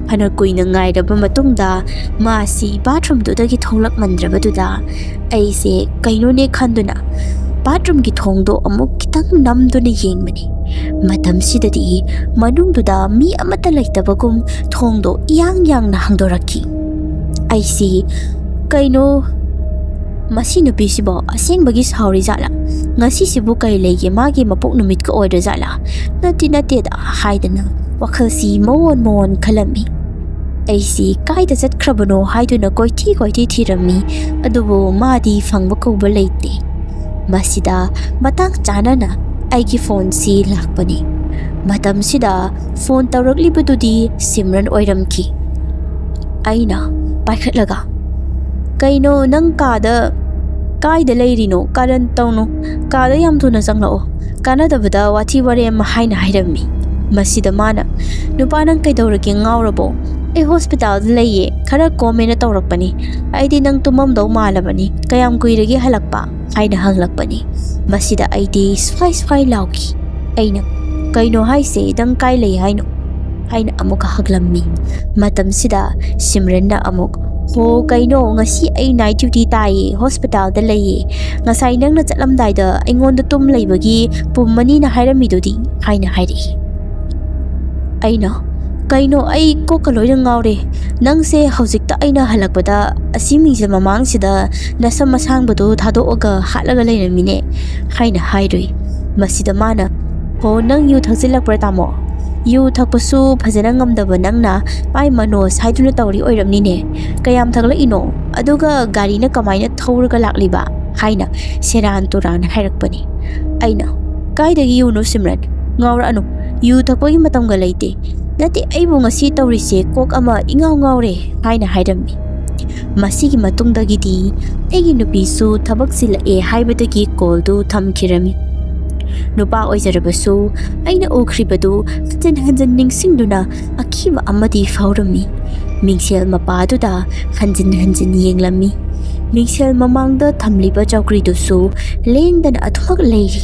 ꯐꯅ ꯀꯨꯏꯅ ꯉꯥꯏꯔꯕ ꯃꯇꯨꯡꯗ ꯃꯥꯁꯤ ꯕꯥꯠꯔꯨꯝꯗꯨꯗꯒꯤ ꯊꯣꯛꯂꯛꯃꯟꯗ꯭ꯔꯕꯗꯨꯗ ꯑꯩꯁꯦ ꯀꯩꯅꯣꯅꯦ ꯈꯟꯗꯨꯅ ꯕꯥꯠꯔꯨꯝꯒꯤ ꯊꯣꯡꯗꯣ ꯑꯃꯨꯛ ꯈꯤꯇꯪ ꯅꯝꯗꯨꯅ ꯌꯦꯡꯕꯅꯤ꯫ ꯃꯇꯝꯁꯤꯗꯗꯤ ꯃꯅꯨꯡꯗꯨꯗ ꯃꯤ ꯑꯃꯠꯇ ꯂꯩꯇꯕꯒꯨꯝ ꯊꯣꯡꯗꯣ ꯏꯌꯥꯡ ꯌꯥꯡꯅ ꯍꯥꯡꯗꯣꯔꯛꯈꯤ꯫ ꯑꯩꯁꯤ, "ꯀꯩꯅꯣ, ꯃꯁꯤ ꯅꯨꯄꯤꯁꯤꯕꯣ ꯑꯁꯦꯡꯕꯒꯤ ꯁꯥꯎꯔꯤ ꯖꯥꯠꯂꯥ? ꯉꯁꯤꯁꯤꯕꯨ ꯀꯩ ꯂꯩꯒꯦ? ꯃꯥꯒꯤ ꯃꯄꯣꯛ ꯅꯨꯃꯤꯠꯀ ꯑꯣꯏꯗ꯭ꯔ ꯖꯥꯠꯂꯥ? ꯅꯠꯇꯦ, ꯅꯠꯇꯦꯗ" ꯍꯥꯏꯗꯅ ꯋꯥꯈꯜꯁꯤ ꯃꯋꯣꯟ ꯃꯋꯣꯟ ꯈꯜꯂꯝꯃꯤ꯫ ꯑꯩꯁꯤ ꯀꯥꯏꯗ ꯆꯠꯈ꯭ꯔꯕꯅꯣ ꯍꯥꯏꯗꯨꯅ ꯀꯣꯏꯊꯤ ꯀꯣꯏꯊꯤ ꯊꯤꯔꯝꯃꯤ, ꯑꯗꯨꯕꯨ ꯃꯥꯗꯤ ꯐꯪꯕ ꯀꯧꯕ ꯂꯩꯇꯦ꯫ ꯃꯁꯤꯗ ꯃꯇꯥꯡ ꯆꯥꯅꯅ ꯑꯩꯒꯤ ꯐꯣꯟꯁꯤ ꯂꯥꯛꯄꯅꯤ꯫ ꯃꯇꯝꯁꯤꯗ ꯐꯣꯟ ꯇꯧꯔꯛꯂꯤꯕꯗꯨꯗꯤ ꯁꯤꯝꯔꯟ ꯑꯣꯏꯔꯝꯈꯤ꯫ ꯑꯩꯅ ꯄꯥꯏꯈꯠꯂꯒ, "ꯀꯩꯅꯣ, ꯅꯪ ꯀꯥꯗ, ꯀꯥꯏꯗ ꯂꯩꯔꯤꯅꯣ? ꯀꯥꯔꯟ ꯇꯧꯅꯨ꯫ ꯀꯥꯗ ꯌꯥꯝ ꯊꯨꯅ ꯆꯪꯂꯛꯑꯣ꯫ ꯀꯥꯟꯅꯗꯕꯗ ꯋꯥꯊꯤ ꯋꯥꯔꯦꯝ" ꯍꯥꯏꯅ ꯍꯥꯏꯔꯝꯃꯤ꯫ ꯃꯁꯤꯗ ꯃꯥꯅ, "ꯅꯨꯄꯥ, ꯅꯪ ꯀꯩꯗꯧꯔꯒꯦ? ꯉꯥꯎꯔꯕꯣ? ꯑꯩ ꯍꯣꯁꯄꯤꯇꯥꯜꯗ ꯂꯩꯌꯦ꯫ ꯈꯔ ꯀꯣꯝꯃꯦꯅ ꯇꯧꯔꯛꯄꯅꯤ꯫ ꯑꯩꯗꯤ ꯅꯪ ꯇꯨꯝꯃꯝꯗꯧ ꯃꯥꯜꯂꯕꯅꯤ꯫ ꯀꯌꯥꯝ ꯀꯨꯏꯔꯒꯦ ꯍꯜꯂꯛꯄ?" ꯍꯥꯏꯅ ꯍꯪꯂꯛꯄꯅꯤ꯫ ꯃꯁꯤꯗ ꯑꯩꯗꯤ ꯁ꯭ꯋꯥꯏ ꯁ꯭ꯋꯥꯏ ꯂꯥꯎꯈꯤ꯫ ꯑꯩꯅ, "ꯀꯩꯅꯣ ꯍꯥꯏꯁꯦ? ꯅꯪ ꯀꯥꯏ ꯂꯩ ꯍꯥꯏꯅꯣ?" ꯍꯥꯏꯅ ꯑꯃꯨꯛꯀ ꯍꯪꯂꯝꯃꯤ꯫ ꯃꯇꯝꯁꯤꯗ ꯁꯤꯝꯔꯟꯅ ꯑꯃꯨꯛ, "ꯍꯣ, ꯀꯩꯅꯣ, ꯉꯁꯤ ꯑꯩ ꯅꯥꯏꯠ ꯗ꯭ꯌꯨꯇꯤ ꯇꯥꯏꯌꯦ, ꯍꯣꯁꯄꯤꯇꯥꯜꯗ ꯂꯩꯌꯦ꯫ ꯉꯁꯥꯏ ꯅꯪꯅ ꯆꯠꯂꯝꯗꯥꯏꯗ ꯑꯩꯉꯣꯟꯗ ꯇꯨꯝ ꯂꯩꯕꯒꯤ ꯄꯨꯝ ꯑꯅꯤꯅ ꯍꯥꯏꯔꯝꯃꯤꯗꯨꯗꯤ?" ꯍꯥꯏꯅ ꯍꯥꯏꯔꯛꯏ꯫ ꯑꯩꯅ, "ꯀꯩꯅꯣ, ꯑꯩ ꯀꯣꯛꯀ ꯂꯣꯏꯅ ꯉꯥꯎꯔꯦ꯫ ꯅꯪꯁꯦ ꯍꯧꯖꯤꯛꯇ ꯑꯩꯅ ꯍꯜꯂꯛꯄꯗ ꯑꯁꯤ ꯃꯤꯡꯁꯦꯜ ꯃꯃꯥꯡꯁꯤꯗ ꯅꯁꯝ ꯑꯁꯥꯡꯕꯗꯣ ꯊꯥꯗꯣꯛꯑꯒ ꯍꯥꯠꯂꯒ ꯂꯩꯔꯝꯃꯤꯅꯦ" ꯍꯥꯏꯅ ꯍꯥꯏꯔꯨꯏ꯫ ꯃꯁꯤꯗ ꯃꯥꯅ, "ꯍꯣ, ꯅꯪ ꯌꯨ ꯊꯛꯆꯤꯜꯂꯛꯄ꯭ꯔꯥ, ꯇꯥꯃꯣ? ꯌꯨ ꯊꯛꯄꯁꯨ ꯐꯖꯅ ꯉꯝꯗꯕ ꯅꯪꯅ ꯃꯥꯏ ꯃꯅꯣꯁ ꯍꯥꯏꯗꯨꯅ ꯇꯧꯔꯤ ꯑꯣꯏꯔꯝꯅꯤꯅꯦ꯫ ꯀꯌꯥꯝ ꯊꯛꯂꯛꯏꯅꯣ? ꯑꯗꯨꯒ ꯒꯥꯔꯤꯅ ꯀꯃꯥꯏꯅ ꯊꯧꯔꯒ ꯂꯥꯛꯂꯤꯕ?" ꯍꯥꯏꯅ ꯁꯦꯔꯥꯟ ꯇꯨꯔꯥꯟ ꯍꯥꯏꯔꯛꯄꯅꯤ꯫ ꯑꯩꯅ, "ꯀꯥꯏꯗꯒꯤ ꯌꯨꯅꯣ, ꯁꯤꯝꯔꯟ? ꯉꯥꯎꯔꯛꯑꯅꯨ꯫ ꯌꯨ ꯊꯛꯄꯒꯤ ꯃꯇꯝꯒ ꯂꯩꯇꯦ꯫ ꯅꯠꯇꯦ, ꯑꯩꯕꯨ ꯉꯁꯤ ꯇꯧꯔꯤꯁꯦ ꯀꯣꯛ ꯑꯃ ꯏꯉꯥꯎ ꯉꯥꯎꯔꯦ" ꯍꯥꯏꯅ ꯍꯥꯏꯔꯝꯃꯤ꯫ ꯃꯁꯤꯒꯤ ꯃꯇꯨꯡꯗꯒꯤꯗꯤ ꯑꯩꯒꯤ ꯅꯨꯄꯤꯁꯨ ꯊꯕꯛ ꯆꯤꯜꯂꯛꯑꯦ ꯍꯥꯏꯕꯗꯒꯤ ꯀꯣꯜꯗꯨ ꯊꯝꯈꯤꯔꯝꯃꯤ꯫ ꯅꯨꯄꯥ ꯑꯣꯏꯖꯔꯕꯁꯨ ꯑꯩꯅ ꯎꯈ꯭ꯔꯤꯕꯗꯨ ꯍꯟꯖꯤꯟ ꯍꯟꯖꯤꯟ ꯅꯤꯡꯁꯤꯡꯗꯨꯅ ꯑꯀꯤꯕ ꯑꯃꯗꯤ ꯐꯥꯎꯔꯝꯃꯤ꯫ ꯃꯤꯡꯁꯦꯜ ꯃꯄꯥꯗꯨꯗ ꯍꯟꯖꯤꯟ ꯍꯟꯖꯤꯟ ꯌꯦꯡꯂꯝꯃꯤ꯫ ꯃꯤꯡꯁꯦꯜ ꯃꯃꯥꯡꯗ ꯊꯝꯂꯤꯕ ꯆꯧꯀ꯭ꯔꯤꯗꯨꯁꯨ ꯂꯦꯡꯗꯅ ꯑꯗꯨꯃꯛ ꯂꯩꯔꯤ꯫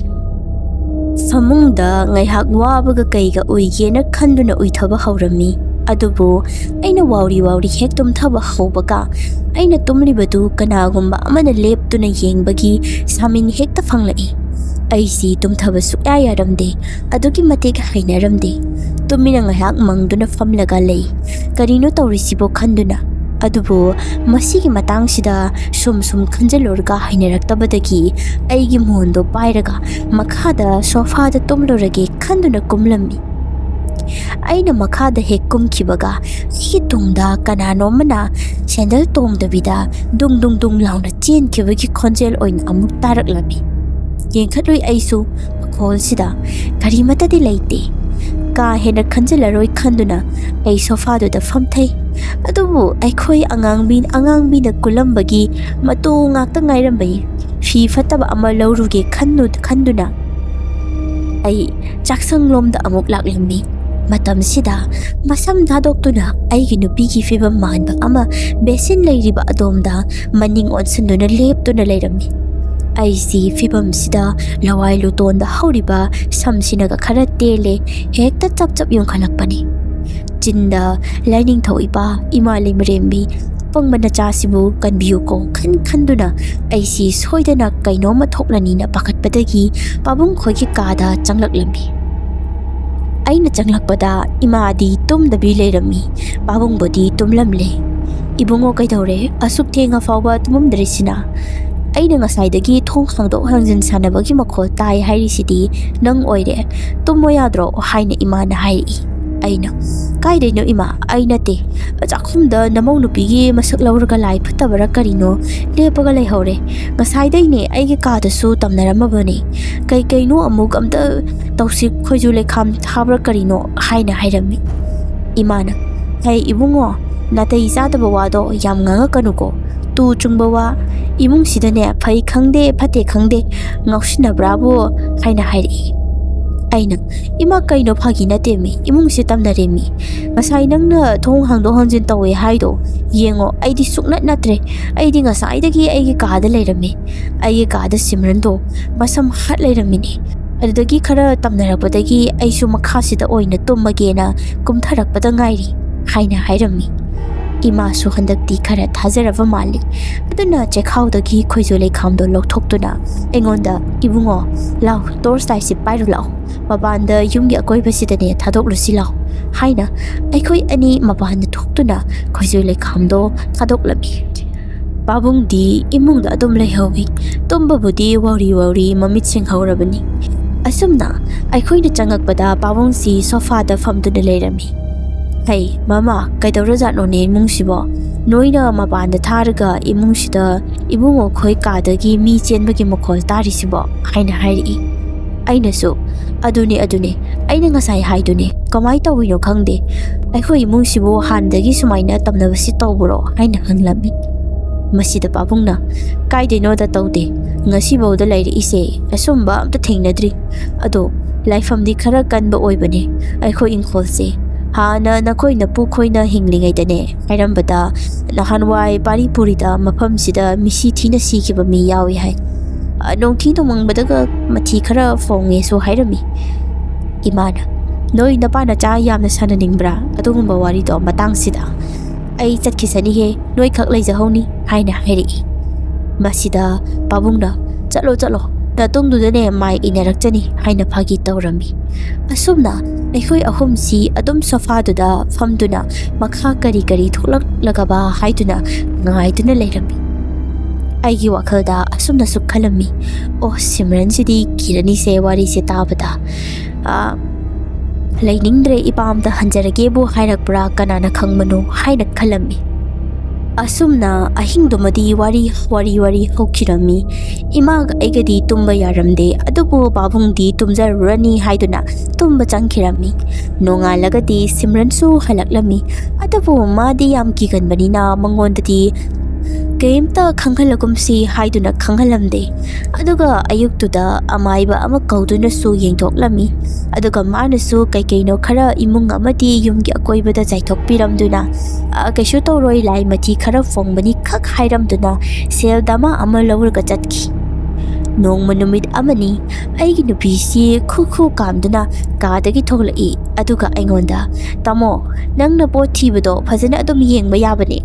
ꯐꯃꯨꯡꯗ ꯉꯥꯏꯍꯥꯛ ꯋꯥꯕꯒ ꯀꯩꯒ ꯎꯏꯒꯦꯅ ꯈꯟꯗꯨꯅ ꯎꯏꯊꯕ ꯍꯧꯔꯝꯃꯤ꯫ ꯑꯗꯨꯕꯨ ꯑꯩꯅ ꯋꯥꯎꯔꯤ ꯋꯥꯎꯔꯤ ꯍꯦꯛ ꯇꯨꯝꯊꯕ ꯍꯧꯕꯒ, ꯑꯩꯅ ꯇꯨꯝꯂꯤꯕꯗꯨ ꯀꯅꯥꯒꯨꯝꯕ ꯑꯃꯅ ꯂꯦꯞꯇꯨꯅ ꯌꯦꯡꯕꯒꯤ ꯁꯥꯃꯤꯟ ꯍꯦꯛꯇ ꯐꯪꯂꯛꯏ꯫ ꯑꯩꯁꯤ ꯇꯨꯝꯊꯕ ꯁꯨꯛꯌꯥ ꯌꯥꯔꯝꯗꯦ꯫ ꯑꯗꯨꯛꯀꯤ ꯃꯇꯤꯛ ꯍꯩꯅꯔꯝꯗꯦ꯫ ꯇꯨꯃꯤꯟꯅ ꯉꯥꯏꯍꯥꯛ ꯃꯪꯗꯨꯅ ꯐꯝꯂꯒ ꯂꯩ꯫ ꯀꯔꯤꯅꯣ ꯇꯧꯔꯤꯁꯤꯕꯣ ꯈꯟꯗꯨꯅ꯫ ꯑꯗꯨꯕꯨ ꯃꯁꯤꯒꯤ ꯃꯇꯥꯡꯁꯤꯗ ꯁꯨꯝ ꯁꯨꯝ ꯈꯟꯖꯤꯜꯂꯨꯔꯒ ꯍꯩꯅꯔꯛꯇꯕꯗꯒꯤ ꯑꯩꯒꯤ ꯃꯣꯟꯗꯣ ꯄꯥꯏꯔꯒ ꯃꯈꯥꯗ ꯁꯣꯐꯥꯗ ꯇꯨꯝꯂꯨꯔꯒꯦ ꯈꯟꯗꯨꯅ ꯀꯨꯝꯂꯝꯃꯤ꯫ ꯑꯩꯅ ꯃꯈꯥꯗ ꯍꯦꯛ ꯀꯨꯝꯈꯤꯕꯒ ꯑꯩꯒꯤ ꯇꯨꯡꯗ ꯀꯅꯥꯅꯣ ꯑꯃꯅ ꯁꯦꯟꯗꯜ ꯇꯣꯡꯗꯕꯤꯗ ꯗꯨꯡ ꯗꯨꯡ ꯗꯨꯡ ꯂꯥꯎꯅ ꯆꯦꯟꯈꯤꯕꯒꯤ ꯈꯣꯟꯖꯦꯜ ꯑꯣꯏꯅ ꯑꯃꯨꯛ ꯇꯥꯔꯛꯂꯝꯃꯤ꯫ ꯌꯦꯡꯈꯠꯂꯨꯏ ꯑꯩꯁꯨ, ꯃꯈꯣꯜꯁꯤꯗ ꯀꯔꯤꯃꯠꯇꯗꯤ ꯂꯩꯇꯦ꯫ ꯀꯥ ꯍꯦꯟꯅ ꯈꯟꯖꯤꯜꯂꯔꯣꯏ ꯈꯟꯗꯨꯅ ꯑꯩ ꯁꯣꯐꯥꯗꯨꯗ ꯐꯝꯊꯩ꯫ ꯑꯗꯨꯕꯨ ꯑꯩꯈꯣꯏ ꯑꯉꯥꯡꯕꯤ, ꯑꯉꯥꯡꯕꯤꯅ ꯀꯨꯜꯂꯝꯕꯒꯤ ꯃꯇꯨ ꯉꯥꯛꯇ ꯉꯥꯏꯔꯝꯕꯒꯤ ꯐꯤ ꯐꯠꯇꯕ ꯑꯃ ꯂꯧꯔꯨꯒꯦ ꯈꯟꯗꯨ-, ꯈꯟꯗꯨꯅ ꯑꯩ ꯆꯥꯛꯁꯪꯂꯣꯝꯗ ꯑꯃꯨꯛ ꯂꯥꯛꯂꯝꯃꯤ꯫ ꯃꯇꯝꯁꯤꯗ ꯃꯁꯝ ꯊꯥꯗꯣꯛꯇꯨꯅ ꯑꯩꯒꯤ ꯅꯨꯄꯤꯒꯤ ꯐꯤꯕꯝ ꯃꯥꯟꯕ ꯑꯃ ꯕꯦꯁꯤꯟ ꯂꯩꯔꯤꯕ ꯑꯗꯣꯝꯗ ꯃꯅꯤꯡ ꯑꯣꯟꯁꯤꯟꯗꯨꯅ ꯂꯦꯞꯇꯨꯅ ꯂꯩꯔꯝꯃꯤ꯫ ꯑꯩꯁꯤ ꯐꯤꯕꯝꯁꯤꯗ ꯂꯋꯥꯏ ꯂꯨꯇꯣꯟꯗ ꯍꯧꯔꯤꯕ ꯁꯝꯁꯤꯅꯒ ꯈꯔ ꯇꯦꯜꯂꯦ, ꯍꯦꯛꯇ ꯆꯞ ꯆꯞ ꯌꯨꯡꯈꯠꯂꯛꯄꯅꯤ꯫ ꯆꯤꯟꯗ ꯂꯥꯏꯅꯤꯡꯊꯧ ꯏꯄꯥ, ꯏꯃꯥ ꯂꯩꯃꯔꯦꯝꯕꯤ, ꯑꯄꯪꯕ ꯅꯆꯥꯁꯤꯕꯨ ꯀꯟꯕꯤꯌꯨꯀꯣ" ꯈꯟ ꯈꯟꯗꯨꯅ ꯑꯩꯁꯤ ꯁꯣꯏꯗꯅ ꯀꯩꯅꯣꯝꯃ ꯊꯣꯛꯂꯅꯤꯅ ꯄꯥꯈꯠꯄꯗꯒꯤ ꯄꯥꯕꯨꯡ ꯈꯣꯏꯒꯤ ꯀꯥꯗ ꯆꯪꯂꯛꯂꯝꯃꯤ꯫ ꯑꯩꯅ ꯆꯪꯂꯛꯄꯗ ꯏꯃꯥꯗꯤ ꯇꯨꯝꯗꯕꯤ ꯂꯩꯔꯝꯃꯤ꯫ ꯄꯥꯕꯨꯡꯕꯨꯗꯤ ꯇꯨꯝꯂꯝꯂꯦ꯫ "ꯏꯕꯨꯡꯉꯣ, ꯀꯩꯗꯧꯔꯦ? ꯑꯁꯨꯛ ꯊꯦꯡꯉ ꯐꯥꯎꯕ ꯇꯨꯝꯃꯝꯗ꯭ꯔꯤꯁꯤꯅ?" "ꯑꯩꯅ ꯉꯁꯥꯏꯗꯒꯤ ꯊꯣꯡ ꯍꯥꯡꯗꯣꯛ ꯍꯥꯡꯖꯤꯟ ꯁꯥꯟꯅꯕꯒꯤ ꯃꯈꯣꯜ ꯇꯥꯏ ꯍꯥꯏꯔꯤꯁꯤꯗꯤ ꯅꯪ ꯑꯣꯏꯔꯦ꯫ ꯇꯨꯝꯃꯣ ꯌꯥꯗ꯭ꯔꯣ?" ꯍꯥꯏꯅ ꯏꯃꯥꯅ ꯍꯥꯏꯔꯛꯏ꯫ ꯑꯩꯅ, "ꯀꯥꯏꯗꯩꯅꯣ ꯏꯃꯥ? ꯑꯩ ꯅꯠꯇꯦ꯫ ꯆꯥꯛꯈꯨꯝꯗ ꯅꯃꯧ ꯅꯨꯄꯤꯒꯤ ꯃꯁꯛ ꯂꯧꯔꯒ ꯂꯥꯏ ꯐꯠꯇꯕꯔ ꯀꯔꯤꯅꯣ ꯂꯦꯞꯄꯒ ꯂꯩꯍꯧꯔꯦ꯫ ꯉꯁꯥꯏꯗꯩꯅꯦ ꯑꯩꯒꯤ ꯀꯥꯗꯁꯨ ꯇꯝꯅꯔꯝꯃꯕꯅꯦ꯫ ꯀꯩ ꯀꯩꯅꯣ ꯑꯃꯨꯛ ꯑꯝꯇ ꯇꯧꯁꯤ, ꯈꯣꯏꯖꯨ ꯂꯩꯈꯥꯝ ꯊꯥꯕ꯭ꯔꯥ ꯀꯔꯤꯅꯣ?" ꯍꯥꯏꯅ ꯍꯥꯏꯔꯝꯃꯤ꯫ ꯏꯃꯥꯅ, "ꯍꯩ ꯏꯕꯨꯡꯉꯣ, ꯅꯥꯇꯩ ꯆꯥꯗꯕ ꯋꯥꯗꯣ ꯌꯥꯝ ꯉꯥꯡꯉꯛꯀꯅꯨꯀꯣ꯫ ꯇꯨ ꯆꯨꯡꯕ ꯋꯥ, ꯏꯃꯨꯡꯁꯤꯗꯅꯦ ꯐꯩ ꯈꯪꯗꯦ ꯐꯠꯇꯦ ꯈꯪꯗꯦ ꯉꯥꯎꯁꯤꯟꯅꯕ꯭ꯔꯥꯕꯨ?" ꯍꯥꯏꯅ ꯍꯥꯏꯔꯛꯏ꯫ ꯑꯩꯅ, "ꯏꯃꯥ, ꯀꯩꯅꯣ, ꯐꯥꯒꯤ ꯅꯠꯇꯦꯃꯤ, ꯏꯃꯨꯡꯁꯦ ꯇꯝꯅꯔꯦꯃꯤ꯫ ꯉꯁꯥꯏ ꯅꯪꯅ ꯊꯣꯡ ꯍꯥꯡꯗꯣꯛ ꯍꯥꯡꯖꯤꯟ ꯇꯧꯋꯦ ꯍꯥꯏꯗꯣ ꯌꯦꯡꯉꯣ, ꯑꯩꯗꯤ ꯁꯨꯛꯅꯠ ꯅꯠꯇ꯭ꯔꯦ꯫ ꯑꯩꯗꯤ ꯉꯁꯥꯏꯗꯒꯤ ꯑꯩꯒꯤ ꯀꯥꯗ ꯂꯩꯔꯝꯃꯤ꯫ ꯑꯩꯒꯤ ꯀꯥꯗ ꯁꯤꯝꯔꯟꯗꯣ ꯃꯁꯝ ꯍꯥꯠ ꯂꯩꯔꯝꯃꯤꯅꯤ꯫ ꯑꯗꯨꯗꯒꯤ ꯈꯔ ꯇꯝꯅꯔꯛꯄꯗꯒꯤ ꯑꯩꯁꯨ ꯃꯈꯥꯁꯤꯗ ꯑꯣꯏꯅ ꯇꯨꯝꯃꯒꯦꯅ ꯀꯨꯝꯊꯔꯛꯄꯗ ꯉꯥꯏꯔꯤ" ꯍꯥꯏꯅ ꯍꯥꯏꯔꯝꯃꯤ꯫ ꯏꯃꯥꯁꯨ ꯍꯟꯗꯛꯇꯤ ꯈꯔ ꯊꯥꯖꯔꯕ ꯃꯥꯜꯂꯤ꯫ ꯑꯗꯨꯅ ꯆꯦꯈꯥꯎꯗꯒꯤ ꯈꯣꯏꯖꯨ ꯂꯩꯈꯥꯝꯗꯣ ꯂꯧꯊꯣꯛꯇꯨꯅ ꯑꯩꯉꯣꯟꯗ, "ꯏꯕꯨꯡꯉꯣ, ꯂꯥꯎ, ꯇꯣꯔꯁ ꯂꯥꯏꯠꯁꯤ ꯄꯥꯏꯔꯨ ꯂꯥꯎ꯫ ꯃꯄꯥꯟꯗ ꯌꯨꯝꯒꯤ ꯑꯀꯣꯏꯕꯁꯤꯗꯅꯦ ꯊꯥꯗꯣꯛꯂꯨꯁꯤ ꯂꯥꯎ" ꯍꯥꯏꯅ ꯑꯩꯈꯣꯏ ꯑꯅꯤ ꯃꯄꯥꯟꯗ ꯊꯣꯛꯇꯨꯅ ꯈꯣꯏꯖꯨ ꯂꯩꯈꯥꯝꯗꯣ ꯊꯥꯗꯣꯛꯂꯝꯃꯤ꯫ ꯄꯥꯕꯨꯡꯗꯤ ꯏꯃꯨꯡꯗ ꯑꯗꯨꯝ ꯂꯩꯍꯧꯏ꯫ ꯇꯨꯝꯕꯕꯨꯗꯤ ꯋꯥꯎꯔꯤ ꯋꯥꯎꯔꯤ ꯃꯃꯤꯠ ꯁꯤꯡꯍꯧꯔꯕꯅꯤ꯫ ꯑꯁꯨꯝꯅ ꯑꯩꯈꯣꯏꯅ ꯆꯪꯉꯛꯄꯗ ꯄꯥꯕꯨꯡꯁꯤ ꯁꯣꯐꯥꯗ ꯐꯝꯗꯨꯅ ꯂꯩꯔꯝꯃꯤ꯫ "ꯍꯩ, ꯃꯃꯥ, ꯀꯩꯗꯧꯔꯖꯥꯠꯅꯣꯅꯦ ꯏꯃꯨꯡꯁꯤꯕꯣ? ꯅꯣꯏꯅ ꯃꯄꯥꯟꯗ ꯊꯥꯔꯒ ꯏꯃꯨꯡꯁꯤꯗ ꯏꯕꯨꯡꯉꯣ ꯈꯣꯏ ꯀꯥꯗꯒꯤ ꯃꯤ ꯆꯦꯟꯕꯒꯤ ꯃꯈꯣꯜ ꯇꯥꯔꯤꯁꯤꯕꯣ?" ꯍꯥꯏꯅ ꯍꯥꯏꯔꯛꯏ꯫ ꯑꯩꯅꯁꯨ, "ꯑꯗꯨꯅꯦ, ꯑꯗꯨꯅꯦ, ꯑꯩꯅ ꯉꯁꯥꯏ ꯍꯥꯏꯗꯨꯅꯦ, ꯀꯃꯥꯏ ꯇꯧꯔꯤꯅꯣ ꯈꯪꯗꯦ꯫ ꯑꯩꯈꯣꯏ ꯏꯃꯨꯡꯁꯤꯕꯨ ꯍꯥꯟꯅꯗꯒꯤ ꯁꯨꯃꯥꯏꯅ ꯇꯝꯅꯕꯁꯤ ꯇꯧꯕ꯭ꯔꯣ?" ꯍꯥꯏꯅ ꯍꯪꯂꯝꯃꯤ꯫ ꯃꯁꯤꯗ ꯄꯥꯕꯨꯡꯅ, "ꯀꯥꯏꯗꯩꯅꯣꯗ, ꯇꯧꯗꯦ꯫ ꯉꯁꯤꯐꯥꯎꯗ ꯂꯩꯔꯛꯏꯁꯦ ꯑꯁꯨꯝꯕ ꯑꯝꯇ ꯊꯦꯡꯅꯗ꯭ꯔꯤ꯫ ꯑꯗꯣ ꯂꯥꯏꯐꯝꯗꯤ ꯈꯔ ꯀꯟꯕ ꯑꯣꯏꯕꯅꯦ ꯑꯩꯈꯣꯏ ꯏꯪꯈꯣꯜꯁꯦ꯫ ꯍꯥꯟꯅ ꯅꯈꯣꯏ ꯅꯄꯨ ꯈꯣꯏꯅ ꯍꯤꯡꯂꯤꯉꯩꯗꯅꯦ ꯍꯥꯏꯔꯝꯕꯗ, ꯅꯍꯥꯟꯋꯥꯏ ꯄꯥꯔꯤ ꯄꯨꯔꯤꯗ ꯃꯐꯝꯁꯤꯗ ꯃꯤꯁꯤ ꯊꯤꯅ ꯁꯤꯈꯤꯕ ꯃꯤ ꯌꯥꯎꯏ ꯍꯥꯏ꯫ ꯑ, ꯅꯣꯡꯊꯤ ꯅꯣꯡꯃꯪꯕꯗꯒ ꯃꯊꯤ ꯈꯔ ꯐꯣꯡꯉꯦꯁꯨ ꯍꯥꯏꯔꯝꯃꯤ꯫" ꯏꯃꯥꯅ, "ꯅꯣꯏ ꯅꯄꯥ ꯅꯆꯥ ꯌꯥꯝꯅ ꯁꯥꯟꯅꯅꯤꯡꯕ꯭ꯔꯥ ꯑꯗꯨꯒꯨꯝꯕ ꯋꯥꯔꯤꯗꯣ ꯃꯇꯥꯡꯁꯤꯗ?" "ꯑꯩ ꯆꯠꯈꯤꯁꯅꯤꯍꯦ, ꯅꯣꯏꯈꯛ ꯂꯩꯖꯍꯧꯅꯤ" ꯍꯥꯏꯅ ꯍꯥꯏꯔꯛꯏ꯫ ꯃꯁꯤꯗ ꯄꯥꯕꯨꯡꯅ, "ꯆꯠꯂꯣ ꯆꯠꯂꯣ, ꯅꯇꯨꯡꯗꯨꯗꯅꯦ ꯃꯥꯏ ꯏꯟꯅꯔꯛꯆꯅꯤ" ꯍꯥꯏꯅ ꯐꯥꯒꯤ ꯇꯧꯔꯝꯃꯤ꯫ ꯑꯁꯨꯝꯅ ꯑꯩꯈꯣꯏ ꯑꯍꯨꯝꯁꯤ ꯑꯗꯨꯝ ꯁꯣꯐꯥꯗꯨꯗ ꯐꯝꯗꯨꯅ ꯃꯈꯥ ꯀꯔꯤ ꯀꯔꯤ ꯊꯣꯛꯂꯛꯂꯒꯕ ꯍꯥꯏꯗꯨꯅ ꯉꯥꯏꯗꯨꯅ ꯂꯩꯔꯝꯃꯤ꯫ ꯑꯩꯒꯤ ꯋꯥꯈꯜꯗ ꯑꯁꯨꯝꯅꯁꯨ ꯈꯜꯂꯝꯃꯤ, "ꯑꯣ, ꯁꯤꯝꯔꯟꯁꯤꯗꯤ ꯀꯤꯔꯅꯤꯁꯦ ꯋꯥꯔꯤꯁꯦ ꯇꯥꯕꯗ꯫ ꯑꯥ, ꯂꯩꯅꯤꯡꯗ꯭ꯔꯦ, ꯏꯄꯥꯝꯗ ꯍꯟꯖꯔꯒꯦꯕꯨ ꯍꯥꯏꯔꯛꯄ꯭ꯔꯥ, ꯀꯅꯥꯅ ꯈꯪꯕꯅꯣ?" ꯍꯥꯏꯅ ꯈꯜꯂꯝꯃꯤ꯫ ꯑꯁꯨꯝꯅ ꯑꯍꯤꯡꯗꯨꯃꯗꯤ ꯋꯥꯔꯤ, ꯋꯥꯔꯤ, ꯋꯥꯔꯤ ꯍꯧꯈꯤꯔꯝꯃꯤ꯫ ꯏꯃꯥꯒ ꯑꯩꯒꯗꯤ ꯇꯨꯝꯕ ꯌꯥꯔꯝꯗꯦ, ꯑꯗꯨꯕꯨ ꯄꯥꯕꯨꯡꯗꯤ ꯇꯨꯝꯖꯔꯨꯔꯅꯤ ꯍꯥꯏꯗꯨꯅ ꯇꯨꯝꯕ ꯆꯪꯈꯤꯔꯝꯃꯤ꯫ ꯅꯣꯡꯉꯥꯜꯂꯒꯗꯤ ꯁꯤꯝꯔꯟꯁꯨ ꯍꯜꯂꯛꯂꯝꯃꯤ, ꯑꯗꯨꯕꯨ ꯃꯥꯗꯤ ꯌꯥꯝ ꯀꯤꯒꯟꯕꯅꯤꯅ ꯃꯉꯣꯟꯗꯗꯤ ꯀꯔꯤꯝꯇ ꯈꯪꯍꯜꯂꯒꯨꯝꯁꯤ ꯍꯥꯏꯗꯨꯅ ꯈꯪꯍꯜꯂꯝꯗꯦ꯫ ꯑꯗꯨꯒ ꯑꯌꯨꯛꯇꯨꯗ ꯑꯃꯥꯏꯕ ꯑꯃ ꯀꯧꯗꯨꯅꯁꯨ ꯌꯦꯡꯊꯣꯛꯂꯝꯃꯤ꯫ ꯑꯗꯨꯒ ꯃꯥꯅꯁꯨ ꯀꯩꯀꯩꯅꯣ ꯈꯔ ꯏꯃꯨꯡ ꯑꯃꯗꯤ ꯌꯨꯝꯒꯤ ꯑꯀꯣꯏꯕꯗ ꯆꯥꯏꯊꯣꯛꯄꯤꯔꯝꯗꯨꯅ, "ꯑ, ꯀꯩꯁꯨ ꯇꯧꯔꯣꯏ, ꯂꯥꯏ ꯃꯊꯤ ꯈꯔ ꯐꯣꯡꯕꯅꯤ" ꯈꯛ ꯍꯥꯏꯔꯝꯗꯨꯅ ꯁꯦꯜ ꯗꯃꯥ ꯑꯃ ꯂꯧꯔꯒ ꯆꯠꯈꯤ꯫ ꯅꯣꯡꯃ ꯅꯨꯃꯤꯠ ꯑꯃꯅꯤ, ꯑꯩꯒꯤ ꯅꯨꯄꯤꯁꯤ ꯈꯨ ꯈꯨ ꯀꯥꯝꯗꯨꯅ ꯀꯥꯗꯒꯤ ꯊꯣꯛꯂꯛꯏ꯫ ꯑꯗꯨꯒ ꯑꯩꯉꯣꯟꯗ, "ꯇꯥꯃꯣ, ꯅꯪꯅ ꯄꯣꯠ ꯊꯤꯕꯗꯣ ꯐꯖꯅ ꯑꯗꯨꯝ ꯌꯦꯡꯕ ꯌꯥꯕꯅꯦ꯫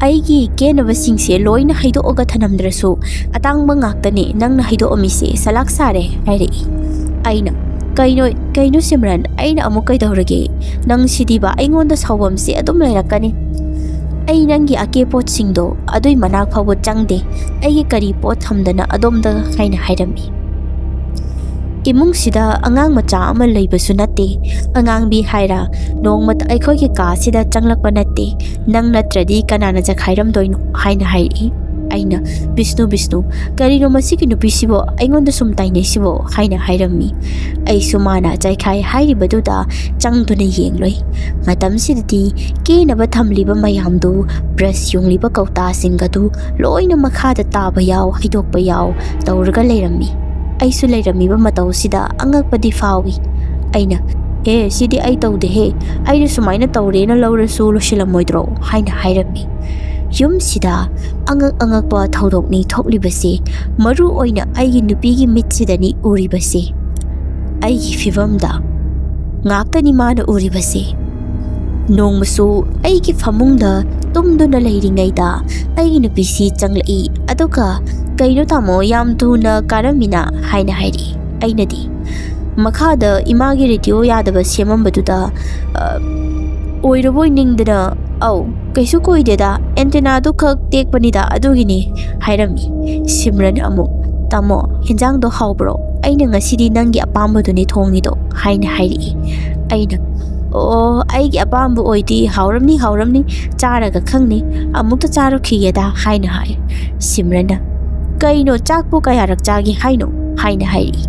ꯑꯩꯒꯤ ꯀꯦꯅꯕꯁꯤꯡꯁꯦ ꯂꯣꯏꯅ ꯍꯩꯗꯣꯛꯑꯒ ꯊꯅꯝꯗ꯭ꯔꯁꯨ ꯑꯇꯥꯡꯕ ꯉꯥꯛꯇꯅꯦ ꯅꯪꯅ ꯍꯩꯗꯣꯛꯑꯝꯃꯤꯁꯦ, ꯁꯂꯥꯛ ꯁꯥꯔꯦ" ꯍꯥꯏꯔꯛꯏ꯫ ꯑꯩꯅ, "ꯀꯩꯅꯣ, ꯀꯩꯅꯣ ꯁꯤꯝꯔꯟ, ꯑꯩꯅ ꯑꯃꯨꯛ ꯀꯩꯗꯧꯔꯒꯦ? ꯅꯪ ꯁꯤꯗꯤꯕ ꯑꯩꯉꯣꯟꯗ ꯁꯥꯎꯐꯝꯁꯦ ꯑꯗꯨꯝ ꯂꯩꯔꯛꯀꯅꯤ꯫ ꯑꯩ ꯅꯪꯒꯤ ꯑꯀꯦ ꯄꯣꯠꯁꯤꯡꯗꯣ ꯑꯗꯨꯏ ꯃꯅꯥꯛ ꯐꯥꯎꯕ ꯆꯪꯗꯦ, ꯑꯩꯒꯤ ꯀꯔꯤ ꯄꯣꯠ ꯊꯝꯗꯅ ꯑꯗꯣꯝꯗ" ꯍꯥꯏꯅ ꯍꯥꯏꯔꯝꯃꯤ꯫ ꯏꯃꯨꯡꯁꯤꯗ ꯑꯉꯥꯡ ꯃꯆꯥ ꯑꯃ ꯂꯩꯕꯁꯨ ꯅꯠꯇꯦ꯫ ꯑꯉꯥꯡꯕꯤ ꯍꯥꯏꯔ ꯅꯣꯡꯃꯇ ꯑꯩꯈꯣꯏꯒꯤ ꯀꯥꯁꯤꯗ ꯆꯪꯂꯛꯄ ꯅꯠꯇꯦ꯫ "ꯅꯪ ꯅꯠꯇ꯭ꯔꯗꯤ ꯀꯅꯥꯅ ꯆꯈꯥꯏꯔꯝꯗꯣꯏꯅꯣ?" ꯍꯥꯏꯅ ꯍꯥꯏꯔꯛꯏ꯫ ꯑꯩꯅ, "ꯕꯤꯁꯅꯨ, ꯕꯤꯁꯅꯨ, ꯀꯔꯤꯅꯣ ꯃꯁꯤꯒꯤ ꯅꯨꯄꯤꯁꯤꯕꯣ ꯑꯩꯉꯣꯟꯗ ꯁꯨꯝ ꯇꯥꯏꯅꯩꯁꯤꯕꯣ?" ꯍꯥꯏꯅ ꯍꯥꯏꯔꯝꯃꯤ꯫ ꯑꯩꯁꯨ ꯃꯥꯅ ꯆꯥꯏꯈꯥꯏ ꯍꯥꯏꯔꯤꯕꯗꯨꯗ ꯆꯪꯗꯨꯅ ꯌꯦꯡꯂꯨꯏ꯫ ꯃꯇꯝꯁꯤꯗꯗꯤ ꯀꯦꯅꯕ ꯊꯝꯂꯤꯕ ꯃꯌꯥꯝꯗꯨ, ꯕ꯭ꯔꯁ ꯌꯨꯡꯂꯤꯕ ꯀꯧꯇꯥꯁꯤꯡ ꯑꯗꯨ ꯂꯣꯏꯅ ꯃꯈꯥꯗ ꯇꯥꯕ ꯌꯥꯎ, ꯍꯩꯗꯣꯛꯄ ꯌꯥꯎ ꯇꯧꯔꯒ ꯂꯩꯔꯝꯃꯤ꯫ ꯑꯩꯁꯨ ꯂꯩꯔꯝꯃꯤꯕ ꯃꯇꯧꯁꯤꯗ ꯑꯉꯛꯄꯗꯤ ꯐꯥꯎꯏ꯫ ꯑꯩꯅ, "ꯑꯦ, ꯁꯤꯗꯤ ꯑꯩ ꯇꯧꯗꯦꯍꯦ, ꯑꯩꯅ ꯁꯨꯃꯥꯏꯅ ꯇꯧꯔꯦꯅ ꯂꯧꯔꯁꯨ ꯂꯣꯏꯁꯤꯜꯂꯝꯃꯣꯏꯗ꯭ꯔꯣ?" ꯍꯥꯏꯅ ꯍꯥꯏꯔꯝꯃꯤ꯫ ꯌꯨꯝꯁꯤꯗ ꯑꯉꯛ ꯑꯉꯛꯄ ꯊꯧꯗꯣꯛꯅꯤ ꯊꯣꯛꯂꯤꯕꯁꯦ, ꯃꯔꯨ ꯑꯣꯏꯅ ꯑꯩꯒꯤ ꯅꯨꯄꯤꯒꯤ ꯃꯤꯠꯁꯤꯗꯅꯤ ꯎꯔꯤꯕꯁꯦ꯫ ꯑꯩꯒꯤ ꯐꯤꯕꯝꯗ ꯉꯥꯛꯇꯅꯤ ꯃꯥꯅ ꯎꯔꯤꯕꯁꯦ꯫ ꯅꯣꯡꯃꯁꯨ ꯑꯩꯒꯤ ꯐꯃꯨꯡꯗ ꯇꯨꯝꯗꯨꯅ ꯂꯩꯔꯤꯉꯩꯗ ꯑꯩꯒꯤ ꯅꯨꯄꯤꯁꯤ ꯆꯪꯂꯛꯏ꯫ ꯑꯗꯨꯒ "ꯀꯩꯅꯣ ꯇꯥꯃꯣ, ꯌꯥꯝ ꯊꯨꯅ ꯀꯥꯔꯝꯃꯤꯅ?" ꯍꯥꯏꯅ ꯍꯥꯏꯔꯛꯏ꯫ ꯑꯩꯅꯗꯤ ꯃꯈꯥꯗ ꯏꯃꯥꯒꯤ ꯔꯦꯗꯤꯑꯣ ꯌꯥꯗꯕ ꯁꯦꯝꯃꯝꯕꯗꯨꯗ, "ꯑ, ꯑꯣꯏꯔꯕꯣꯏ ꯅꯤꯡꯗꯅ, ꯑꯧ, ꯀꯩꯁꯨ ꯀꯨꯏꯗꯦꯗ, ꯑꯦꯟꯇꯦꯅꯥꯗꯨ ꯈꯛ ꯇꯦꯛꯄꯅꯤꯗ, ꯑꯗꯨꯒꯤꯅꯤ" ꯍꯥꯏꯔꯝꯃꯤ꯫ ꯁꯤꯝꯔꯟ ꯑꯃꯨꯛ, "ꯇꯥꯃꯣ, ꯍꯦꯟꯖꯥꯡꯗꯣ ꯍꯥꯎꯕ꯭ꯔꯣ? ꯑꯩꯅ ꯉꯁꯤꯗꯤ ꯅꯪꯒꯤ ꯑꯄꯥꯝꯕꯗꯨꯅꯤ ꯊꯣꯡꯉꯤꯗꯣ" ꯍꯥꯏꯅ ꯍꯥꯏꯔꯛꯏ꯫ ꯑꯩꯅ, "ꯑꯣ, ꯑꯩꯒꯤ ꯑꯄꯥꯝꯕ ꯑꯣꯏꯗꯤ ꯍꯥꯎꯔꯝꯅꯤ, ꯍꯥꯎꯔꯝꯅꯤ, ꯆꯥꯔꯒ ꯈꯪꯅꯤ, ꯑꯃꯨꯛꯇ ꯆꯥꯔꯨꯈꯤꯒꯦꯗ" ꯍꯥꯏꯅ ꯍꯥꯏ꯫ ꯁꯤꯝꯔꯟꯅ, "ꯀꯩꯅꯣ, ꯆꯥꯛꯄꯨ ꯀꯌꯥꯔꯛ ꯆꯥꯒꯦ ꯍꯥꯏꯅꯣ?" ꯍꯥꯏꯅ ꯍꯥꯏꯔꯛꯏ꯫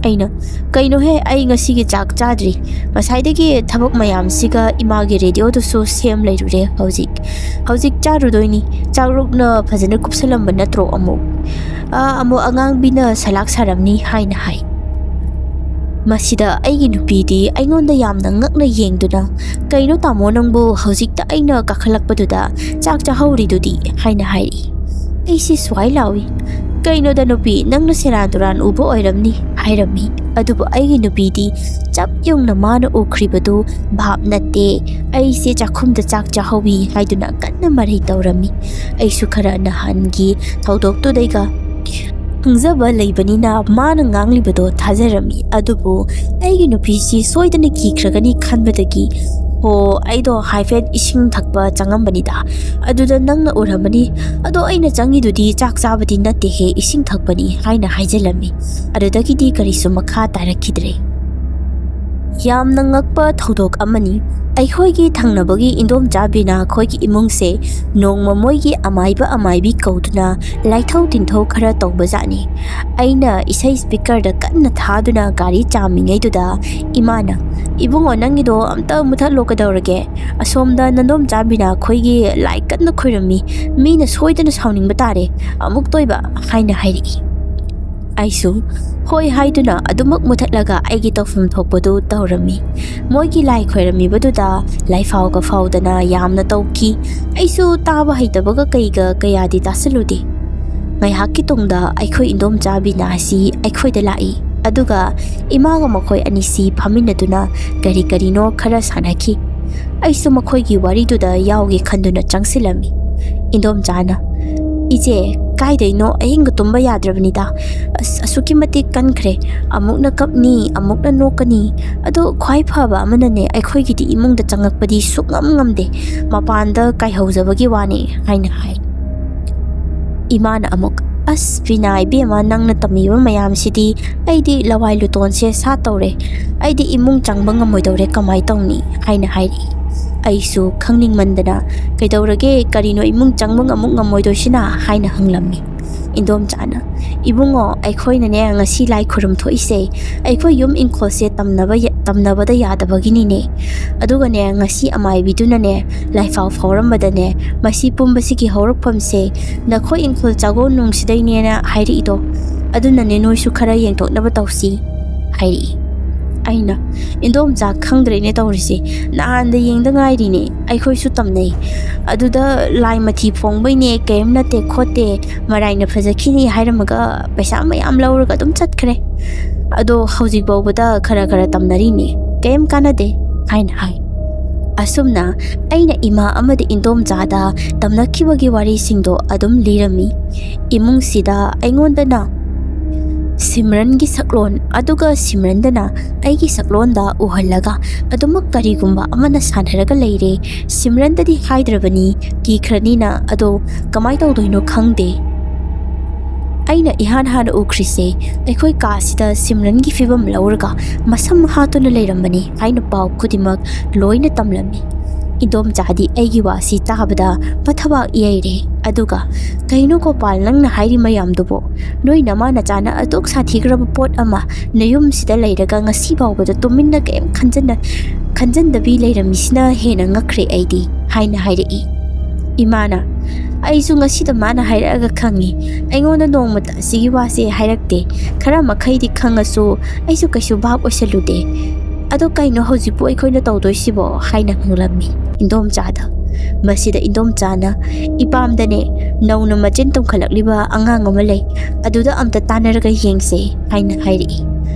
ꯑꯩꯅ, "ꯀꯩꯅꯣꯍꯦ, ꯑꯩ ꯉꯁꯤꯒꯤ ꯆꯥꯛ ꯆꯥꯗ꯭ꯔꯤ꯫ ꯉꯁꯥꯏꯗꯒꯤ ꯊꯕꯛ ꯃꯌꯥꯝꯁꯤꯒ ꯏꯃꯥꯒꯤ ꯔꯦꯗꯤꯑꯣꯗꯨꯁꯨ ꯁꯦꯝ ꯂꯩꯔꯨꯔꯦ꯫ ꯍꯧꯖꯤꯛ, ꯍꯧꯖꯤꯛ ꯆꯥꯔꯨꯗꯣꯏꯅꯤ꯫ ꯆꯥꯛꯔꯨꯛꯅ ꯐꯖꯅ ꯀꯨꯞꯁꯜꯂꯝꯕ ꯅꯠꯇ꯭ꯔꯣ ꯑꯃꯨꯛ? ꯑꯥ, ꯑꯃꯨꯛ ꯑꯉꯥꯡꯕꯤꯅ ꯁꯂꯥꯛ ꯁꯥꯔꯝꯅꯤ" ꯍꯥꯏꯅ ꯍꯥꯏ꯫ ꯃꯁꯤꯗ ꯑꯩꯒꯤ ꯅꯨꯄꯤꯗꯤ ꯑꯩꯉꯣꯟꯗ ꯌꯥꯝꯅ ꯉꯛꯅ ꯌꯦꯡꯗꯨꯅ, "ꯀꯩꯅꯣ ꯇꯥꯃꯣ, ꯅꯪꯕꯨ ꯍꯧꯖꯤꯛꯇ ꯑꯩꯅ ꯀꯥꯈꯠꯂꯛꯄꯗꯨꯗ ꯆꯥꯛ ꯆꯥꯍꯧꯔꯤꯗꯨꯗꯤ?" ꯍꯥꯏꯅ ꯍꯥꯏꯔꯛꯏ꯫ ꯑꯩꯁꯤ ꯁ꯭ꯋꯥꯏ ꯂꯥꯎꯏ꯫ "ꯀꯩꯅꯣꯗ ꯅꯨꯄꯤ, ꯅꯪꯅ ꯁꯦꯔꯥꯟ ꯇꯨꯔꯥꯟ ꯎꯕ ꯑꯣꯏꯔꯝꯅꯤ" ꯍꯥꯏꯔꯝꯃꯤ꯫ ꯑꯗꯨꯕꯨ ꯑꯩꯒꯤ ꯅꯨꯄꯤꯗꯤ ꯆꯞ ꯌꯨꯡꯅ ꯃꯥꯅ ꯎꯈ꯭ꯔꯤꯕꯗꯨ ꯚꯥꯞ ꯅꯠꯇꯦ꯫ ꯑꯩꯁꯦ ꯆꯥꯛꯈꯨꯝꯗ ꯆꯥꯛ ꯆꯥꯍꯧꯏ ꯍꯥꯏꯗꯨꯅ ꯀꯟꯅ ꯃꯔꯩ ꯇꯧꯔꯝꯃꯤ꯫ ꯑꯩꯁꯨ ꯈꯔ ꯅꯍꯥꯟꯒꯤ ꯊꯧꯗꯣꯛꯇꯨꯗꯩꯒ ꯈꯪꯖꯕ ꯂꯩꯕꯅꯤꯅ ꯃꯥꯅ ꯉꯥꯡꯂꯤꯕꯗꯣ ꯊꯥꯖꯔꯝꯃꯤ꯫ ꯑꯗꯨꯕꯨ ꯑꯩꯒꯤ ꯅꯨꯄꯤꯁꯤ ꯁꯣꯏꯗꯅ ꯀꯤꯈ꯭ꯔꯒꯅꯤ ꯈꯟꯕꯗꯒꯤ, "ꯍꯣ, ꯑꯩꯗꯣ ꯍꯥꯏꯐꯦꯠ ꯏꯁꯤꯡ ꯊꯛꯄ ꯆꯪꯉꯝꯕꯅꯤꯗ, ꯑꯗꯨꯗ ꯅꯪꯅ ꯎꯔꯝꯃꯅꯤ꯫ ꯑꯗꯣ ꯑꯩꯅ ꯆꯪꯉꯤꯗꯨꯗꯤ ꯆꯥꯛ ꯆꯥꯕꯗꯤ ꯅꯠꯇꯦꯍꯦ, ꯏꯁꯤꯡ ꯊꯛꯄꯅꯤ" ꯍꯥꯏꯅ ꯍꯥꯏꯖꯤꯜꯂꯝꯃꯤ꯫ ꯑꯗꯨꯗꯒꯤꯗꯤ ꯀꯔꯤꯁꯨ ꯃꯈꯥ ꯇꯥꯔꯛꯈꯤꯗ꯭ꯔꯦ꯫ ꯌꯥꯝꯅ ꯉꯛꯄ ꯊꯧꯗꯣꯛ ꯑꯃꯅꯤ꯫ ꯑꯩꯈꯣꯏꯒꯤ ꯊꯪꯅꯕꯒꯤ ꯏꯟꯗꯣꯝꯆꯥ ꯕꯤꯅꯥ ꯈꯣꯏꯒꯤ ꯏꯃꯨꯡꯁꯦ ꯅꯣꯡꯃ ꯃꯣꯏꯒꯤ ꯑꯃꯥꯏꯕ ꯑꯃꯥꯏꯕꯤ ꯀꯧꯗꯨꯅ ꯂꯥꯏꯊꯧ ꯇꯤꯟꯊꯧ ꯈꯔ ꯇꯧꯕꯖꯥꯠꯅꯤ꯫ ꯑꯩꯅ ꯏꯁꯩ ꯁ꯭ꯄꯤꯀꯔꯗ ꯀꯟꯅ ꯊꯥꯗꯨꯅ ꯒꯥꯔꯤ ꯆꯥꯝꯃꯤꯉꯩꯗꯨꯗ ꯏꯃꯥꯅ, "ꯏꯕꯨꯡꯉꯣ, ꯅꯪꯒꯤꯗꯣ ꯑꯝꯇ ꯃꯨꯊꯠꯂꯣ ꯀꯩꯗꯧꯔꯒꯦ? ꯑꯁꯣꯝꯗ ꯅꯟꯗꯣꯝꯆꯥ ꯕꯤꯅꯥ ꯈꯣꯏꯒꯤ ꯂꯥꯏ ꯀꯟꯅ ꯈꯣꯏꯔꯝꯃꯤ꯫ ꯃꯤꯅ ꯁꯣꯏꯗꯅ ꯁꯥꯎꯅꯤꯡꯕ ꯇꯥꯔꯦ꯫ ꯑꯃꯨꯛꯇꯣꯏꯕ" ꯍꯥꯏꯅ ꯍꯥꯏꯔꯛꯏ꯫ ꯑꯩꯁꯨ ꯍꯣꯏ ꯍꯥꯏꯗꯨꯅ ꯑꯗꯨꯃꯛ ꯃꯨꯊꯠꯂꯒ ꯑꯩꯒꯤ ꯇꯧꯐꯝ ꯊꯣꯛꯄꯗꯨ ꯇꯧꯔꯝꯃꯤ꯫ ꯃꯣꯏꯒꯤ ꯂꯥꯏ ꯈꯣꯏꯔꯝꯃꯤꯕꯗꯨꯗ ꯂꯥꯏꯐꯥꯎꯒ ꯐꯥꯎꯗꯅ ꯌꯥꯝꯅ ꯇꯧꯈꯤ꯫ ꯑꯩꯁꯨ ꯇꯥꯕ ꯍꯩꯇꯕꯒ ꯀꯩꯒ ꯀꯌꯥꯗꯤ ꯇꯥꯁꯤꯜꯂꯨꯗꯦ꯫ ꯉꯥꯏꯍꯥꯛꯀꯤ ꯇꯨꯡꯗ ꯑꯩꯈꯣꯏ ꯏꯟꯗꯣꯝꯆꯥ ꯕꯤꯅꯥ ꯑꯁꯤ ꯑꯩꯈꯣꯏꯗ ꯂꯥꯛꯏ, ꯑꯗꯨꯒ ꯏꯃꯥꯒ ꯃꯈꯣꯏ ꯑꯅꯤꯁꯤ ꯐꯝꯃꯤꯟꯅꯗꯨꯅ ꯀꯔꯤ ꯀꯔꯤꯅꯣ ꯈꯔ ꯁꯥꯟꯅꯈꯤ꯫ ꯑꯩꯁꯨ ꯃꯈꯣꯏꯒꯤ ꯋꯥꯔꯤꯗꯨꯗ ꯌꯥꯎꯒꯦ ꯈꯟꯗꯨꯅ ꯆꯪꯁꯤꯜꯂꯝꯃꯤ꯫ ꯏꯟꯗꯣꯝꯆꯥꯅ, "ꯏꯆꯦ, ꯀꯥꯏꯗꯩꯅꯣ ꯑꯍꯤꯡꯒ ꯇꯨꯝꯕ ꯌꯥꯗ꯭ꯔꯕꯅꯤꯗ꯫ ꯑꯁ, ꯑꯁꯨꯛꯀꯤ ꯃꯇꯤꯛ ꯀꯟꯈ꯭ꯔꯦ꯫ ꯑꯃꯨꯛꯅ ꯀꯞꯅꯤ, ꯑꯃꯨꯛꯅ ꯅꯣꯛꯀꯅꯤ꯫ ꯑꯗꯣ ꯈ꯭ꯋꯥꯏ ꯐꯕ ꯑꯃꯅꯅꯦ, ꯑꯩꯈꯣꯏꯒꯤꯗꯤ ꯏꯃꯨꯡꯗ ꯆꯪꯉꯛꯄꯗꯤ ꯁꯨꯛꯉꯝ ꯉꯝꯗꯦ꯫ ꯃꯄꯥꯟꯗ ꯀꯥꯏꯍꯧꯖꯕꯒꯤ ꯋꯥꯅꯤ," ꯍꯥꯏꯅ ꯍꯥꯏ꯫ ꯏꯃꯥꯅ ꯑꯃꯨꯛ, "ꯑꯁ ꯕꯤꯅꯥ ꯏꯕꯦꯝꯃ, ꯅꯪꯅ ꯇꯝꯃꯤꯕ ꯃꯌꯥꯝꯁꯤꯗꯤ ꯑꯩꯗꯤ ꯂꯋꯥꯏ ꯂꯨꯇꯣꯟꯁꯦ ꯁꯥꯠꯇꯧꯔꯦ꯫ ꯑꯩꯗꯤ ꯏꯃꯨꯡ ꯆꯪꯕ ꯉꯝꯃꯣꯏꯗꯧꯔꯦ, ꯀꯃꯥꯏ ꯇꯧꯅꯤ?" ꯍꯥꯏꯅ ꯍꯥꯏꯔꯛꯏ꯫ ꯑꯩꯁꯨ ꯈꯪꯅꯤꯡꯃꯟꯗꯅ, "ꯀꯩꯗꯧꯔꯒꯦ? ꯀꯔꯤꯅꯣ ꯏꯃꯨꯡ ꯆꯪꯕ ꯑꯃꯨꯛ ꯉꯝꯃꯣꯏꯗꯣꯏꯁꯤꯅ?" ꯍꯥꯏꯅ ꯍꯪꯂꯝꯃꯤ꯫ ꯏꯟꯗꯣꯝꯆꯥꯅ, "ꯏꯕꯨꯡꯉꯣ, ꯑꯩꯈꯣꯏꯅꯅꯦ ꯉꯁꯤ ꯂꯥꯏ ꯈꯨꯔꯨꯝ ꯊꯣꯛꯏꯁꯦ ꯑꯩꯈꯣꯏ ꯌꯨꯝ ꯏꯪꯈꯣꯜꯁꯦ ꯇꯝꯅꯕ ꯌ-, ꯇꯝꯅꯕꯗ ꯌꯥꯗꯕꯒꯤꯅꯤꯅꯦ꯫ ꯑꯗꯨꯒꯅꯦ ꯉꯁꯤ ꯑꯃꯥꯏꯕꯤꯗꯨꯅꯅꯦ ꯂꯥꯏꯐꯥꯎ ꯐꯥꯎꯔꯝꯕꯗꯅꯦ ꯃꯁꯤ ꯄꯨꯝꯕꯁꯤꯒꯤ ꯍꯧꯔꯛꯐꯝꯁꯦ ꯅꯈꯣꯏ ꯏꯪꯈꯣꯜ ꯆꯥꯒꯣꯟ ꯅꯨꯡꯁꯤꯗꯩꯅꯦꯅ ꯍꯥꯏꯔꯛꯏꯗꯣ꯫ ꯑꯗꯨꯅꯅꯦ ꯅꯣꯏꯁꯨ ꯈꯔ ꯌꯦꯡꯊꯣꯛꯅꯕ ꯇꯧꯁꯤ," ꯍꯥꯏꯔꯛꯏ꯫ ꯑꯩꯅ, "ꯏꯟꯗꯣꯝꯆꯥ, ꯈꯪꯗ꯭ꯔꯦꯅꯦ ꯇꯧꯔꯤꯁꯦ꯫ ꯅꯍꯥꯟꯗ ꯌꯦꯡꯗ ꯉꯥꯏꯔꯤꯅꯦ꯫ ꯑꯩꯈꯣꯏꯁꯨ ꯇꯝꯅꯩ꯫ ꯑꯗꯨꯗ ꯂꯥꯏ ꯃꯊꯤ ꯐꯣꯡꯕꯩꯅꯦ, ꯀꯩꯝ ꯅꯠꯇꯦ ꯈꯣꯠꯇꯦ, ꯃꯔꯥꯏꯅ ꯐꯖꯈꯤꯅꯤ ꯍꯥꯏꯔꯝꯃꯒ ꯄꯩꯁꯥ ꯃꯌꯥꯝ ꯂꯧꯔꯒ ꯑꯗꯨꯝ ꯆꯠꯈ꯭ꯔꯦ꯫ ꯑꯗꯣ ꯍꯧꯖꯤꯛ ꯐꯥꯎꯕꯗ ꯈꯔ ꯈꯔ ꯇꯝꯅꯔꯤꯅꯦ꯫ ꯀꯩꯝ ꯀꯥꯟꯅꯗꯦ," ꯍꯥꯏꯅ ꯍꯥꯏ꯫ ꯑꯁꯨꯝꯅ ꯑꯩꯅ ꯏꯃꯥ ꯑꯃꯗꯤ ꯏꯟꯗꯣꯝꯆꯥꯗ ꯇꯝꯅꯈꯤꯕꯒꯤ ꯋꯥꯔꯤꯁꯤꯡꯗꯣ ꯑꯗꯨꯝ ꯂꯤꯔꯝꯃꯤ꯫ ꯏꯃꯨꯡꯁꯤꯗ ꯑꯩꯉꯣꯟꯗꯅ ꯁꯤꯝꯔꯟꯒꯤ ꯁꯛꯂꯣꯟ, ꯑꯗꯨꯒ ꯁꯤꯝꯔꯟꯗꯅ ꯑꯩꯒꯤ ꯁꯛꯂꯣꯟꯗ ꯎꯍꯜꯂꯒ ꯑꯗꯨꯃꯛ ꯀꯔꯤꯒꯨꯝꯕ ꯑꯃꯅ ꯁꯥꯟꯅꯔꯒ ꯂꯩꯔꯦ꯫ ꯁꯤꯝꯔꯟꯗꯗꯤ ꯍꯥꯏꯗ꯭ꯔꯕꯅꯤ, ꯀꯤꯈ꯭ꯔꯅꯤꯅ꯫ ꯑꯗꯣ ꯀꯃꯥꯏ ꯇꯧꯗꯣꯏꯅꯣ ꯈꯪꯗꯦ꯫ ꯑꯩꯅ ꯏꯍꯥꯟ ꯍꯥꯟꯅ ꯎꯈ꯭ꯔꯤꯁꯦ ꯑꯩꯈꯣꯏ ꯀꯥꯁꯤꯗ ꯁꯤꯝꯔꯟꯒꯤ ꯐꯤꯕꯝ ꯂꯧꯔꯒ ꯃꯁꯝ ꯍꯥꯠꯇꯨꯅ ꯂꯩꯔꯝꯕꯅꯤ ꯍꯥꯏꯅ ꯄꯥꯎ ꯈꯨꯗꯤꯡꯃꯛ ꯂꯣꯏꯅ ꯇꯝꯂꯝꯃꯤ꯫ ꯏꯟꯗꯣꯝꯆꯥꯗꯤ ꯑꯩꯒꯤ ꯋꯥꯁꯤ ꯇꯥꯕꯗ ꯃꯊꯕꯥꯛ ꯏꯌꯩꯔꯦ꯫ ꯑꯗꯨꯒ, "ꯀꯩꯅꯣ ꯒꯣꯄꯥꯜ, ꯅꯪꯅ ꯍꯥꯏꯔꯤ ꯃꯌꯥꯝꯗꯨꯕꯣ? ꯅꯣꯏ ꯅꯃꯥ ꯅꯆꯥꯅ ꯑꯗꯨꯛ ꯁꯥꯊꯤꯈ꯭ꯔꯕ ꯄꯣꯠ ꯑꯃ ꯅꯌꯨꯝꯁꯤꯗ ꯂꯩꯔꯒ ꯉꯁꯤ ꯐꯥꯎꯕꯗ ꯇꯨꯃꯤꯟꯅ ꯀꯩꯝ ꯈꯟꯖꯟꯅ-, ꯈꯟꯖꯟꯗꯕꯤ ꯂꯩꯔꯝꯃꯤꯁꯤꯅ ꯍꯦꯟꯅ ꯉꯛꯈ꯭ꯔꯦ ꯑꯩꯗꯤ," ꯍꯥꯏꯅ ꯍꯥꯏꯔꯛꯏ꯫ ꯏꯃꯥꯅ, "ꯑꯩꯁꯨ ꯉꯁꯤꯗ ꯃꯥꯅ ꯍꯥꯏꯔꯛꯑꯒ ꯈꯪꯉꯤ꯫ ꯑꯩꯉꯣꯟꯗ ꯅꯣꯡꯃꯇ ꯑꯁꯤꯒꯤ ꯋꯥꯁꯦ ꯍꯥꯏꯔꯛꯇꯦ꯫ ꯈꯔ ꯃꯈꯩꯗꯤ ꯈꯪꯉꯁꯨ ꯑꯩꯁꯨ ꯀꯩꯁꯨ ꯚꯥꯞ ꯑꯣꯏꯁꯜꯂꯨꯗꯦ꯫ ꯑꯗꯣ ꯀꯩꯅꯣ ꯍꯧꯖꯤꯛꯄꯨ ꯑꯩꯈꯣꯏꯅ ꯇꯧꯗꯣꯏꯁꯤꯕꯣ?" ꯍꯥꯏꯅ ꯍꯪꯂꯝꯃꯤ ꯏꯟꯗꯣꯝꯆꯥꯗ꯫ ꯃꯁꯤꯗ ꯏꯟꯗꯣꯝꯆꯥꯅ, "ꯏꯄꯥꯝꯗꯅꯦ ꯅꯧꯅ ꯃꯆꯤꯟ ꯇꯨꯝꯈꯠꯂꯛꯂꯤꯕ ꯑꯉꯥꯡ ꯑꯃ ꯂꯩ, ꯑꯗꯨꯗ ꯑꯝꯇ ꯇꯥꯟꯅꯔꯒ ꯌꯦꯡꯁꯦ," ꯍꯥꯏꯅ ꯍꯥꯏꯔꯛꯏ꯫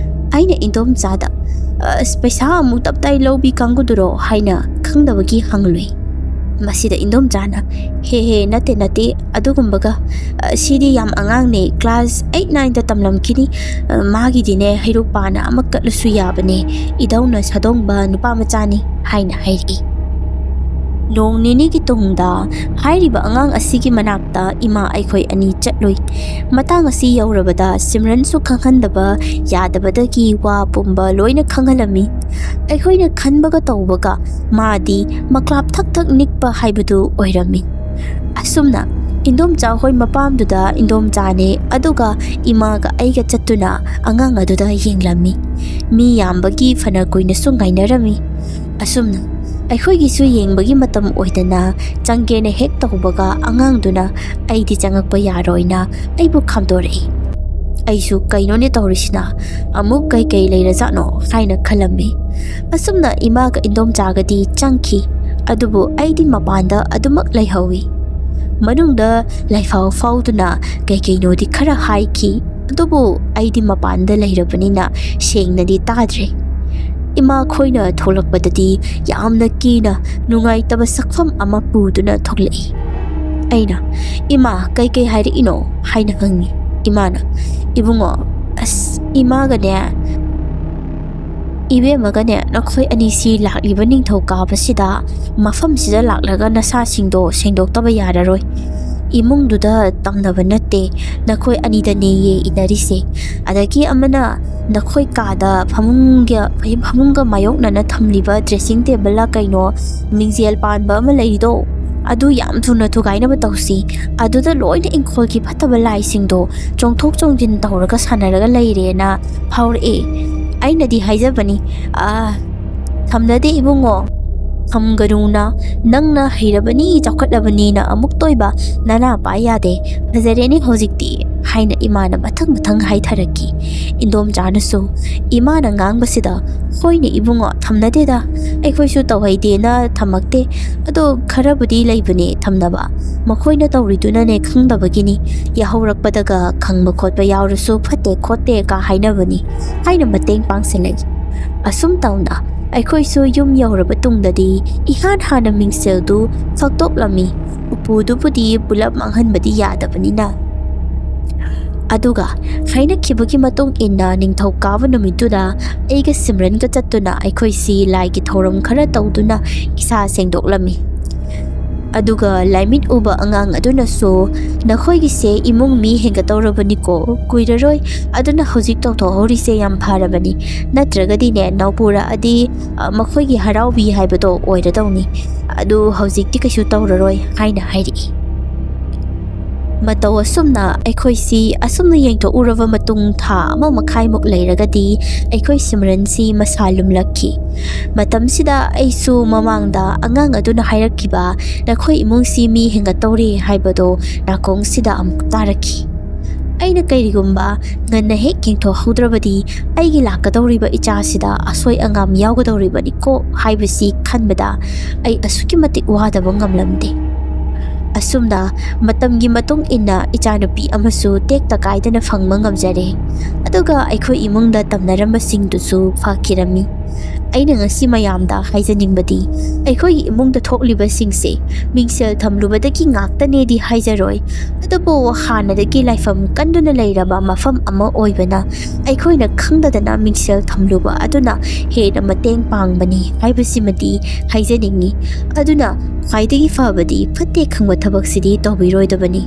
ꯑꯩꯅ ꯏꯟꯗꯣꯝꯆꯥꯗ, "ꯑꯁ, ꯄꯩꯁꯥ ꯑꯃꯨꯛ ꯇꯞꯇꯥꯏ ꯂꯧꯕꯤ ꯀꯥꯡꯕꯨꯗꯨꯔꯣ?" ꯍꯥꯏꯅ ꯈꯪꯗꯕꯒꯤ ꯍꯪꯂꯨꯏ꯫ ꯃꯁꯤꯗ ꯏꯟꯗꯣꯝꯆꯥꯅ, "ꯍꯦ ꯍꯦ, ꯅꯠꯇꯦ ꯅꯠꯇꯦ, ꯑꯗꯨꯒꯨꯝꯕꯒ, ꯑ, ꯁꯤꯗꯤ ꯌꯥꯝ ꯑꯉꯥꯡꯅꯦ, class eight nineꯗ ꯇꯝꯂꯝꯈꯤꯅꯤ꯫ ꯑ, ꯃꯥꯒꯤꯗꯤꯅꯦ ꯍꯩꯔꯨꯛ ꯄꯥꯅ ꯑꯃ ꯀꯠꯂꯁꯨ ꯌꯥꯕꯅꯦ, ꯏꯙꯧꯅ ꯁꯥꯗꯣꯡꯕ ꯅꯨꯄꯥ ꯃꯆꯥꯅꯤ" ꯍꯥꯏꯅ ꯍꯥꯏꯔꯛꯏ꯫ ꯅꯣꯡ ꯅꯤꯅꯤꯒꯤ ꯇꯨꯡꯗ ꯍꯥꯏꯔꯤꯕ ꯑꯉꯥꯡ ꯑꯁꯤꯒꯤ ꯃꯅꯥꯛꯇ ꯏꯃꯥ ꯑꯩꯈꯣꯏ ꯑꯅꯤ ꯆꯠꯂꯨꯏ꯫ ꯃꯇꯥꯡ ꯑꯁꯤ ꯌꯧꯔꯕꯗ ꯁꯤꯝꯔꯟꯁꯨ ꯈꯪꯍꯟꯗꯕ ꯌꯥꯗꯕꯗꯒꯤ ꯋꯥ ꯄꯨꯝꯕ ꯂꯣꯏꯅ ꯈꯪꯍꯜꯂꯝꯃꯤ꯫ ꯑꯩꯈꯣꯏꯅ ꯈꯟꯕꯒ ꯇꯧꯕꯒ ꯃꯥꯗꯤ ꯃꯀ꯭ꯂꯥꯞ ꯊꯛ ꯊꯛ ꯅꯤꯛꯄ ꯍꯥꯏꯕꯗꯨ ꯑꯣꯏꯔꯝꯃꯤ꯫ ꯑꯁꯨꯝꯅ ꯏꯟꯗꯣꯝꯆꯥ ꯍꯣꯏ ꯃꯄꯥꯝꯗꯨꯗ ꯏꯟꯗꯣꯝꯆꯥꯅꯦ, ꯑꯗꯨꯒ ꯏꯃꯥꯒ ꯑꯩꯒ ꯆꯠꯇꯨꯅ ꯑꯉꯥꯡ ꯑꯗꯨꯗ ꯌꯦꯡꯂꯝꯃꯤ꯫ ꯃꯤ ꯌꯥꯝꯕꯒꯤ ꯐꯅ ꯀꯨꯏꯅꯁꯨ ꯉꯥꯏꯅꯔꯝꯃꯤ꯫ ꯑꯁꯨꯝꯅ ꯑꯩꯈꯣꯏꯒꯤꯁꯨ ꯌꯦꯡꯕꯒꯤ ꯃꯇꯝ ꯑꯣꯏꯗꯅ ꯆꯪꯒꯦꯅ ꯍꯦꯛ ꯇꯧꯕꯒ ꯑꯉꯥꯡꯗꯨꯅ ꯑꯩꯗꯤ ꯆꯪꯉꯛꯄ ꯌꯥꯔꯣꯏꯅ ꯑꯩꯕꯨ ꯈꯥꯝꯗꯣꯔꯛꯏ꯫ ꯑꯩꯁꯨ "ꯀꯩꯅꯣꯅꯦ ꯇꯧꯔꯤꯁꯤꯅ? ꯑꯃꯨꯛ ꯀꯩꯀꯩ ꯂꯩꯔꯖꯥꯠꯅꯣ?" ꯍꯥꯏꯅ ꯈꯜꯂꯝꯃꯤ꯫ ꯑꯁꯨꯝꯅ ꯏꯃꯥꯒ ꯏꯟꯗꯣꯝꯆꯥꯒꯗꯤ ꯆꯪꯈꯤ, ꯑꯗꯨꯕꯨ ꯑꯩꯗꯤ ꯃꯄꯥꯟꯗ ꯑꯗꯨꯃꯛ ꯂꯩꯍꯧꯏ꯫ ꯃꯅꯨꯡꯗ ꯂꯥꯏꯐꯥꯎ ꯐꯥꯎꯗꯨꯅ ꯀꯩꯀꯩꯅꯣꯗꯤ ꯈꯔ ꯍꯥꯏꯈꯤ, ꯑꯗꯨꯕꯨ ꯑꯩꯗꯤ ꯃꯄꯥꯟꯗ ꯂꯩꯔꯕꯅꯤꯅ ꯁꯦꯡꯅꯗꯤ ꯇꯥꯗ꯭ꯔꯦ꯫ ꯏꯃꯥ ꯈꯣꯏꯅ ꯊꯣꯛꯂꯛꯄꯗꯗꯤ ꯌꯥꯝꯅ ꯀꯤꯅ ꯅꯨꯡꯉꯥꯏꯇꯕ ꯁꯛꯐꯝ ꯑꯃ ꯄꯨꯗꯨꯅ ꯊꯣꯛꯂꯛꯏ꯫ ꯑꯩꯅ, "ꯏꯃꯥ, ꯀꯩꯀꯩ ꯍꯥꯏꯔꯛꯏꯅꯣ?" ꯍꯥꯏꯅ ꯍꯪꯉꯤ꯫ ꯏꯃꯥꯅ, "ꯏꯕꯨꯡꯉꯣ, ꯑꯁ, ꯏꯃꯥꯒꯅꯦ, ꯏꯕꯦꯝꯃꯒꯅꯦ, ꯅꯈꯣꯏ ꯑꯅꯤꯁꯤ ꯂꯥꯛꯂꯤꯕ ꯅꯤꯡꯊꯧꯀꯥꯕꯁꯤꯗ ꯃꯐꯝꯁꯤꯗ ꯂꯥꯛꯂꯒ ꯅꯁꯥꯁꯤꯡꯗꯣ ꯁꯦꯡꯗꯣꯛꯇꯕ ꯌꯥꯔꯔꯣꯏ꯫ ꯏꯃꯨꯡꯗꯨꯗ ꯇꯝꯅꯕ ꯅꯠꯇꯦ, ꯅꯈꯣꯏ ꯑꯅꯤꯗꯅꯦꯌꯦ ꯏꯟꯅꯔꯤꯁꯦ꯫ ꯑꯗꯒꯤ ꯑꯃꯅ ꯅꯈꯣꯏ ꯀꯥꯗ ꯐꯃꯨꯡꯒ, ꯐꯃꯨꯡꯒ ꯃꯥꯌꯣꯛꯅꯅ ꯊꯝꯂꯤꯕ dressing tableꯂ ꯀꯩꯅꯣ ꯃꯤꯡꯖꯦꯜ ꯄꯥꯟꯕ ꯑꯃ ꯂꯩꯔꯤꯗꯣ, ꯑꯗꯨ ꯌꯥꯝ ꯊꯨꯅ ꯊꯨꯒꯥꯏꯅꯕ ꯇꯧꯁꯤ꯫ ꯑꯗꯨꯗ ꯂꯣꯏꯅ ꯏꯪꯈꯣꯜꯒꯤ ꯐꯠꯇꯕ ꯂꯥꯏꯁꯤꯡꯗꯣ ꯆꯣꯡꯊꯣꯛ ꯆꯣꯡꯁꯤꯟ ꯇꯧꯔꯒ ꯁꯥꯟꯅꯔꯒ ꯂꯩꯔꯦꯅ ꯐꯥꯎꯔꯛꯑꯦ꯫ ꯑꯩꯅꯗꯤ ꯍꯥꯏꯖꯕꯅꯤ, ꯑꯥ, ꯊꯝꯅꯗꯦ ꯏꯕꯨꯡꯉꯣ, ꯊꯝꯒꯅꯨꯅ, ꯅꯪꯅ ꯍꯩꯔꯕꯅꯤ, ꯆꯥꯎꯈꯠꯂꯕꯅꯤꯅ ꯑꯃꯨꯛꯇ ꯑꯣꯏꯕ ꯅꯅꯥ ꯄꯥꯏ ꯌꯥꯗꯦ, ꯐꯖꯔꯦꯅꯦ ꯍꯧꯖꯤꯛꯇꯤ" ꯍꯥꯏꯅ ꯏꯃꯥꯅ ꯃꯊꯪ ꯃꯊꯪ ꯍꯥꯏꯊꯔꯛꯈꯤ꯫ ꯏꯟꯗꯣꯝꯆꯥꯅꯁꯨ ꯏꯃꯥꯅ ꯉꯥꯡꯕꯁꯤꯗ, "ꯍꯣꯏꯅꯦ ꯏꯕꯨꯡꯉꯣ, ꯊꯝꯅꯗꯦꯗ, ꯑꯩꯈꯣꯏꯁꯨ ꯇꯧꯍꯩꯗꯦꯅ ꯊꯝꯃꯛꯇꯦ, ꯑꯗꯣ ꯈꯔꯕꯨꯗꯤ ꯂꯩꯕꯅꯦ ꯊꯝꯅꯕ, ꯃꯈꯣꯏꯅ ꯇꯧꯔꯤꯗꯨꯅꯅꯦ ꯈꯪꯗꯕꯒꯤꯅꯤ, ꯌꯥꯍꯧꯔꯛꯄꯗꯒ ꯈꯪꯕ ꯈꯣꯠꯄ ꯌꯥꯎꯔꯁꯨ ꯐꯠꯇꯦ ꯈꯣꯠꯇꯦ ꯀ ꯍꯥꯏꯅꯕꯅꯤ" ꯍꯥꯏꯅ ꯃꯇꯦꯡ ꯄꯥꯡꯁꯤꯜꯂꯛꯏ꯫ ꯑꯁꯨꯝ ꯇꯧꯅ ꯑꯩꯈꯣꯏꯁꯨ ꯌꯨꯝ ꯌꯧꯔꯕ ꯇꯨꯡꯗꯗꯤ ꯏꯍꯥꯟ ꯍꯥꯟꯅ ꯃꯤꯡꯁꯦꯜꯗꯨ ꯐꯥꯛꯇꯣꯛꯂꯝꯃꯤ꯫ ꯎꯄꯨꯗꯨꯕꯨꯗꯤ ꯄꯨꯂꯞ ꯃꯥꯡꯍꯟꯕꯗꯤ ꯌꯥꯗꯕꯅꯤꯅ꯫ ꯑꯗꯨꯒ ꯍꯥꯏꯅꯈꯤꯕꯒꯤ ꯃꯇꯨꯡ ꯏꯟꯅ ꯅꯤꯡꯊꯧꯀꯥꯕ ꯅꯨꯃꯤꯠꯇꯨꯗ ꯑꯩꯒ ꯁꯤꯝꯔꯟꯒ ꯆꯠꯇꯨꯅ ꯑꯩꯈꯣꯏꯁꯤ ꯂꯥꯏꯒꯤ ꯊꯧꯔꯝ ꯈꯔ ꯇꯧꯗꯨꯅ ꯏꯁꯥ ꯁꯦꯡꯗꯣꯛꯂꯝꯃꯤ꯫ ꯑꯗꯨꯒ ꯂꯥꯏꯃꯤꯠ ꯎꯕ ꯑꯉꯥꯡ ꯑꯗꯨꯅꯁꯨ, "ꯅꯈꯣꯏꯒꯤꯁꯦ ꯏꯃꯨꯡ ꯃꯤ ꯍꯦꯟꯒꯠꯇꯧꯔꯕꯅꯤꯀꯣ, ꯀꯨꯏꯔꯔꯣꯏ, ꯑꯗꯨꯅ ꯍꯧꯖꯤꯛ ꯇꯧꯊꯣꯛꯍꯧꯔꯤꯁꯦ ꯌꯥꯝ ꯐꯔꯕꯅꯤ, ꯅꯠꯇ꯭ꯔꯒꯗꯤꯅꯦ, ꯅꯥꯎꯄꯨꯔꯛꯑꯗꯤ, ꯑ, ꯃꯈꯣꯏꯒꯤ ꯍꯔꯥꯎꯕꯤ ꯍꯥꯏꯕꯗꯣ ꯑꯣꯏꯔꯗꯧꯅꯤ꯫ ꯑꯗꯨ ꯍꯧꯖꯤꯛꯇꯤ ꯀꯩꯁꯨ ꯇꯧꯔꯔꯣꯏ" ꯍꯥꯏꯅ ꯍꯥꯏꯔꯛꯏ꯫ ꯃꯇꯧ ꯑꯁꯨꯝꯅ ꯑꯩꯈꯣꯏꯁꯤ ꯑꯁꯨꯝꯅ ꯌꯦꯡꯊꯣꯛꯎꯔꯕ ꯃꯇꯨꯡ ꯊꯥ ꯑꯃ ꯃꯈꯥꯏꯃꯨꯛ ꯂꯩꯔꯒꯗꯤ ꯑꯩꯈꯣꯏ ꯁꯤꯝꯔꯟꯁꯤ ꯃꯁꯥ ꯂꯨꯝꯂꯛꯈꯤ꯫ ꯃꯇꯝꯁꯤꯗ ꯑꯩꯁꯨ ꯃꯃꯥꯡꯗ ꯑꯉꯥꯡ ꯑꯗꯨꯅ ꯍꯥꯏꯔꯛꯈꯤꯕ "ꯅꯈꯣꯏ ꯏꯃꯨꯡꯁꯤ ꯃꯤ ꯍꯦꯟꯒꯠꯇꯧꯔꯦ" ꯍꯥꯏꯕꯗꯣ ꯅꯥꯀꯣꯡꯁꯤꯗ ꯑꯃꯨꯛ ꯇꯥꯔꯛꯈꯤ꯫ ꯑꯩꯅ ꯀꯔꯤꯒꯨꯝꯕ ꯉꯟꯅ ꯍꯦꯛ ꯌꯦꯡꯊꯣꯛꯍꯧꯗ꯭ꯔꯕꯗꯤ ꯑꯩꯒꯤ ꯂꯥꯛꯀꯗꯧꯔꯤꯕ ꯏꯆꯥꯁꯤꯗ ꯑꯁꯣꯏ ꯑꯉꯥꯝ ꯌꯥꯎꯒꯗꯧꯔꯤꯕꯅꯤꯀꯣ ꯍꯥꯏꯕꯁꯤ ꯈꯟꯕꯗ ꯑꯩ ꯑꯁꯨꯛꯀꯤ ꯃꯇꯤꯛ ꯋꯥꯗꯕ ꯉꯝꯂꯝꯗꯦ꯫ ꯑꯁꯨꯝꯅ ꯃꯇꯝꯒꯤ ꯃꯇꯨꯡ ꯏꯟꯅ ꯏꯆꯥꯅꯨꯄꯤ ꯑꯃꯁꯨ ꯇꯦꯛꯇ ꯀꯥꯏꯗꯅ ꯐꯪꯕ ꯉꯝꯖꯔꯦ꯫ ꯑꯗꯨꯒ ꯑꯩꯈꯣꯏ ꯏꯃꯨꯡꯗ ꯇꯝꯅꯔꯝꯕꯁꯤꯡꯗꯨꯁꯨ ꯐꯈꯤꯔꯝꯃꯤ꯫ ꯑꯩꯅ ꯉꯁꯤ ꯃꯌꯥꯝꯗ ꯍꯥꯏꯖꯅꯤꯡꯕꯗꯤ, ꯑꯩꯈꯣꯏꯒꯤ ꯏꯃꯨꯡꯗ ꯊꯣꯛꯂꯤꯕꯁꯤꯡꯁꯦ ꯃꯤꯡꯁꯦꯜ ꯊꯝꯂꯨꯕꯗꯒꯤ ꯉꯥꯛꯇꯅꯦꯗꯤ ꯍꯥꯏꯖꯔꯣꯏ, ꯑꯗꯨꯕꯨ ꯍꯥꯟꯅꯗꯒꯤ ꯂꯥꯏꯐꯝ ꯀꯟꯗꯨꯅ ꯂꯩꯔꯕ ꯃꯐꯝ ꯑꯃ ꯑꯣꯏꯕꯅ ꯑꯩꯈꯣꯏꯅ ꯈꯪꯗꯗꯅ ꯃꯤꯡꯁꯦꯜ ꯊꯝꯂꯨꯕ ꯑꯗꯨꯅ ꯍꯦꯟꯅ ꯃꯇꯦꯡ ꯄꯥꯡꯕꯅꯤ ꯍꯥꯏꯕꯁꯤꯃꯗꯤ ꯍꯥꯏꯖꯅꯤꯡꯏ꯫ ꯑꯗꯨꯅ ꯈ꯭ꯋꯥꯏꯗꯒꯤ ꯐꯕꯗꯤ ꯐꯠꯇꯦ ꯈꯪꯕ ꯊꯕꯛꯁꯤꯗꯤ ꯇꯧꯕꯤꯔꯣꯏꯗꯕꯅꯤ꯫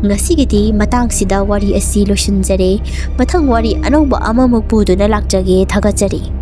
ꯉꯁꯤꯒꯤꯗꯤ ꯃꯇꯥꯡꯁꯤꯗ ꯋꯥꯔꯤ ꯑꯁꯤ ꯂꯣꯏꯁꯤꯟꯖꯔꯦ꯫ ꯃꯊꯪ ꯋꯥꯔꯤ ꯑꯅꯧꯕ ꯑꯃꯃꯨꯛ ꯄꯨꯗꯨꯅ ꯂꯥꯛꯆꯒꯦ꯫ ꯊꯥꯒꯠꯆꯔꯤ꯫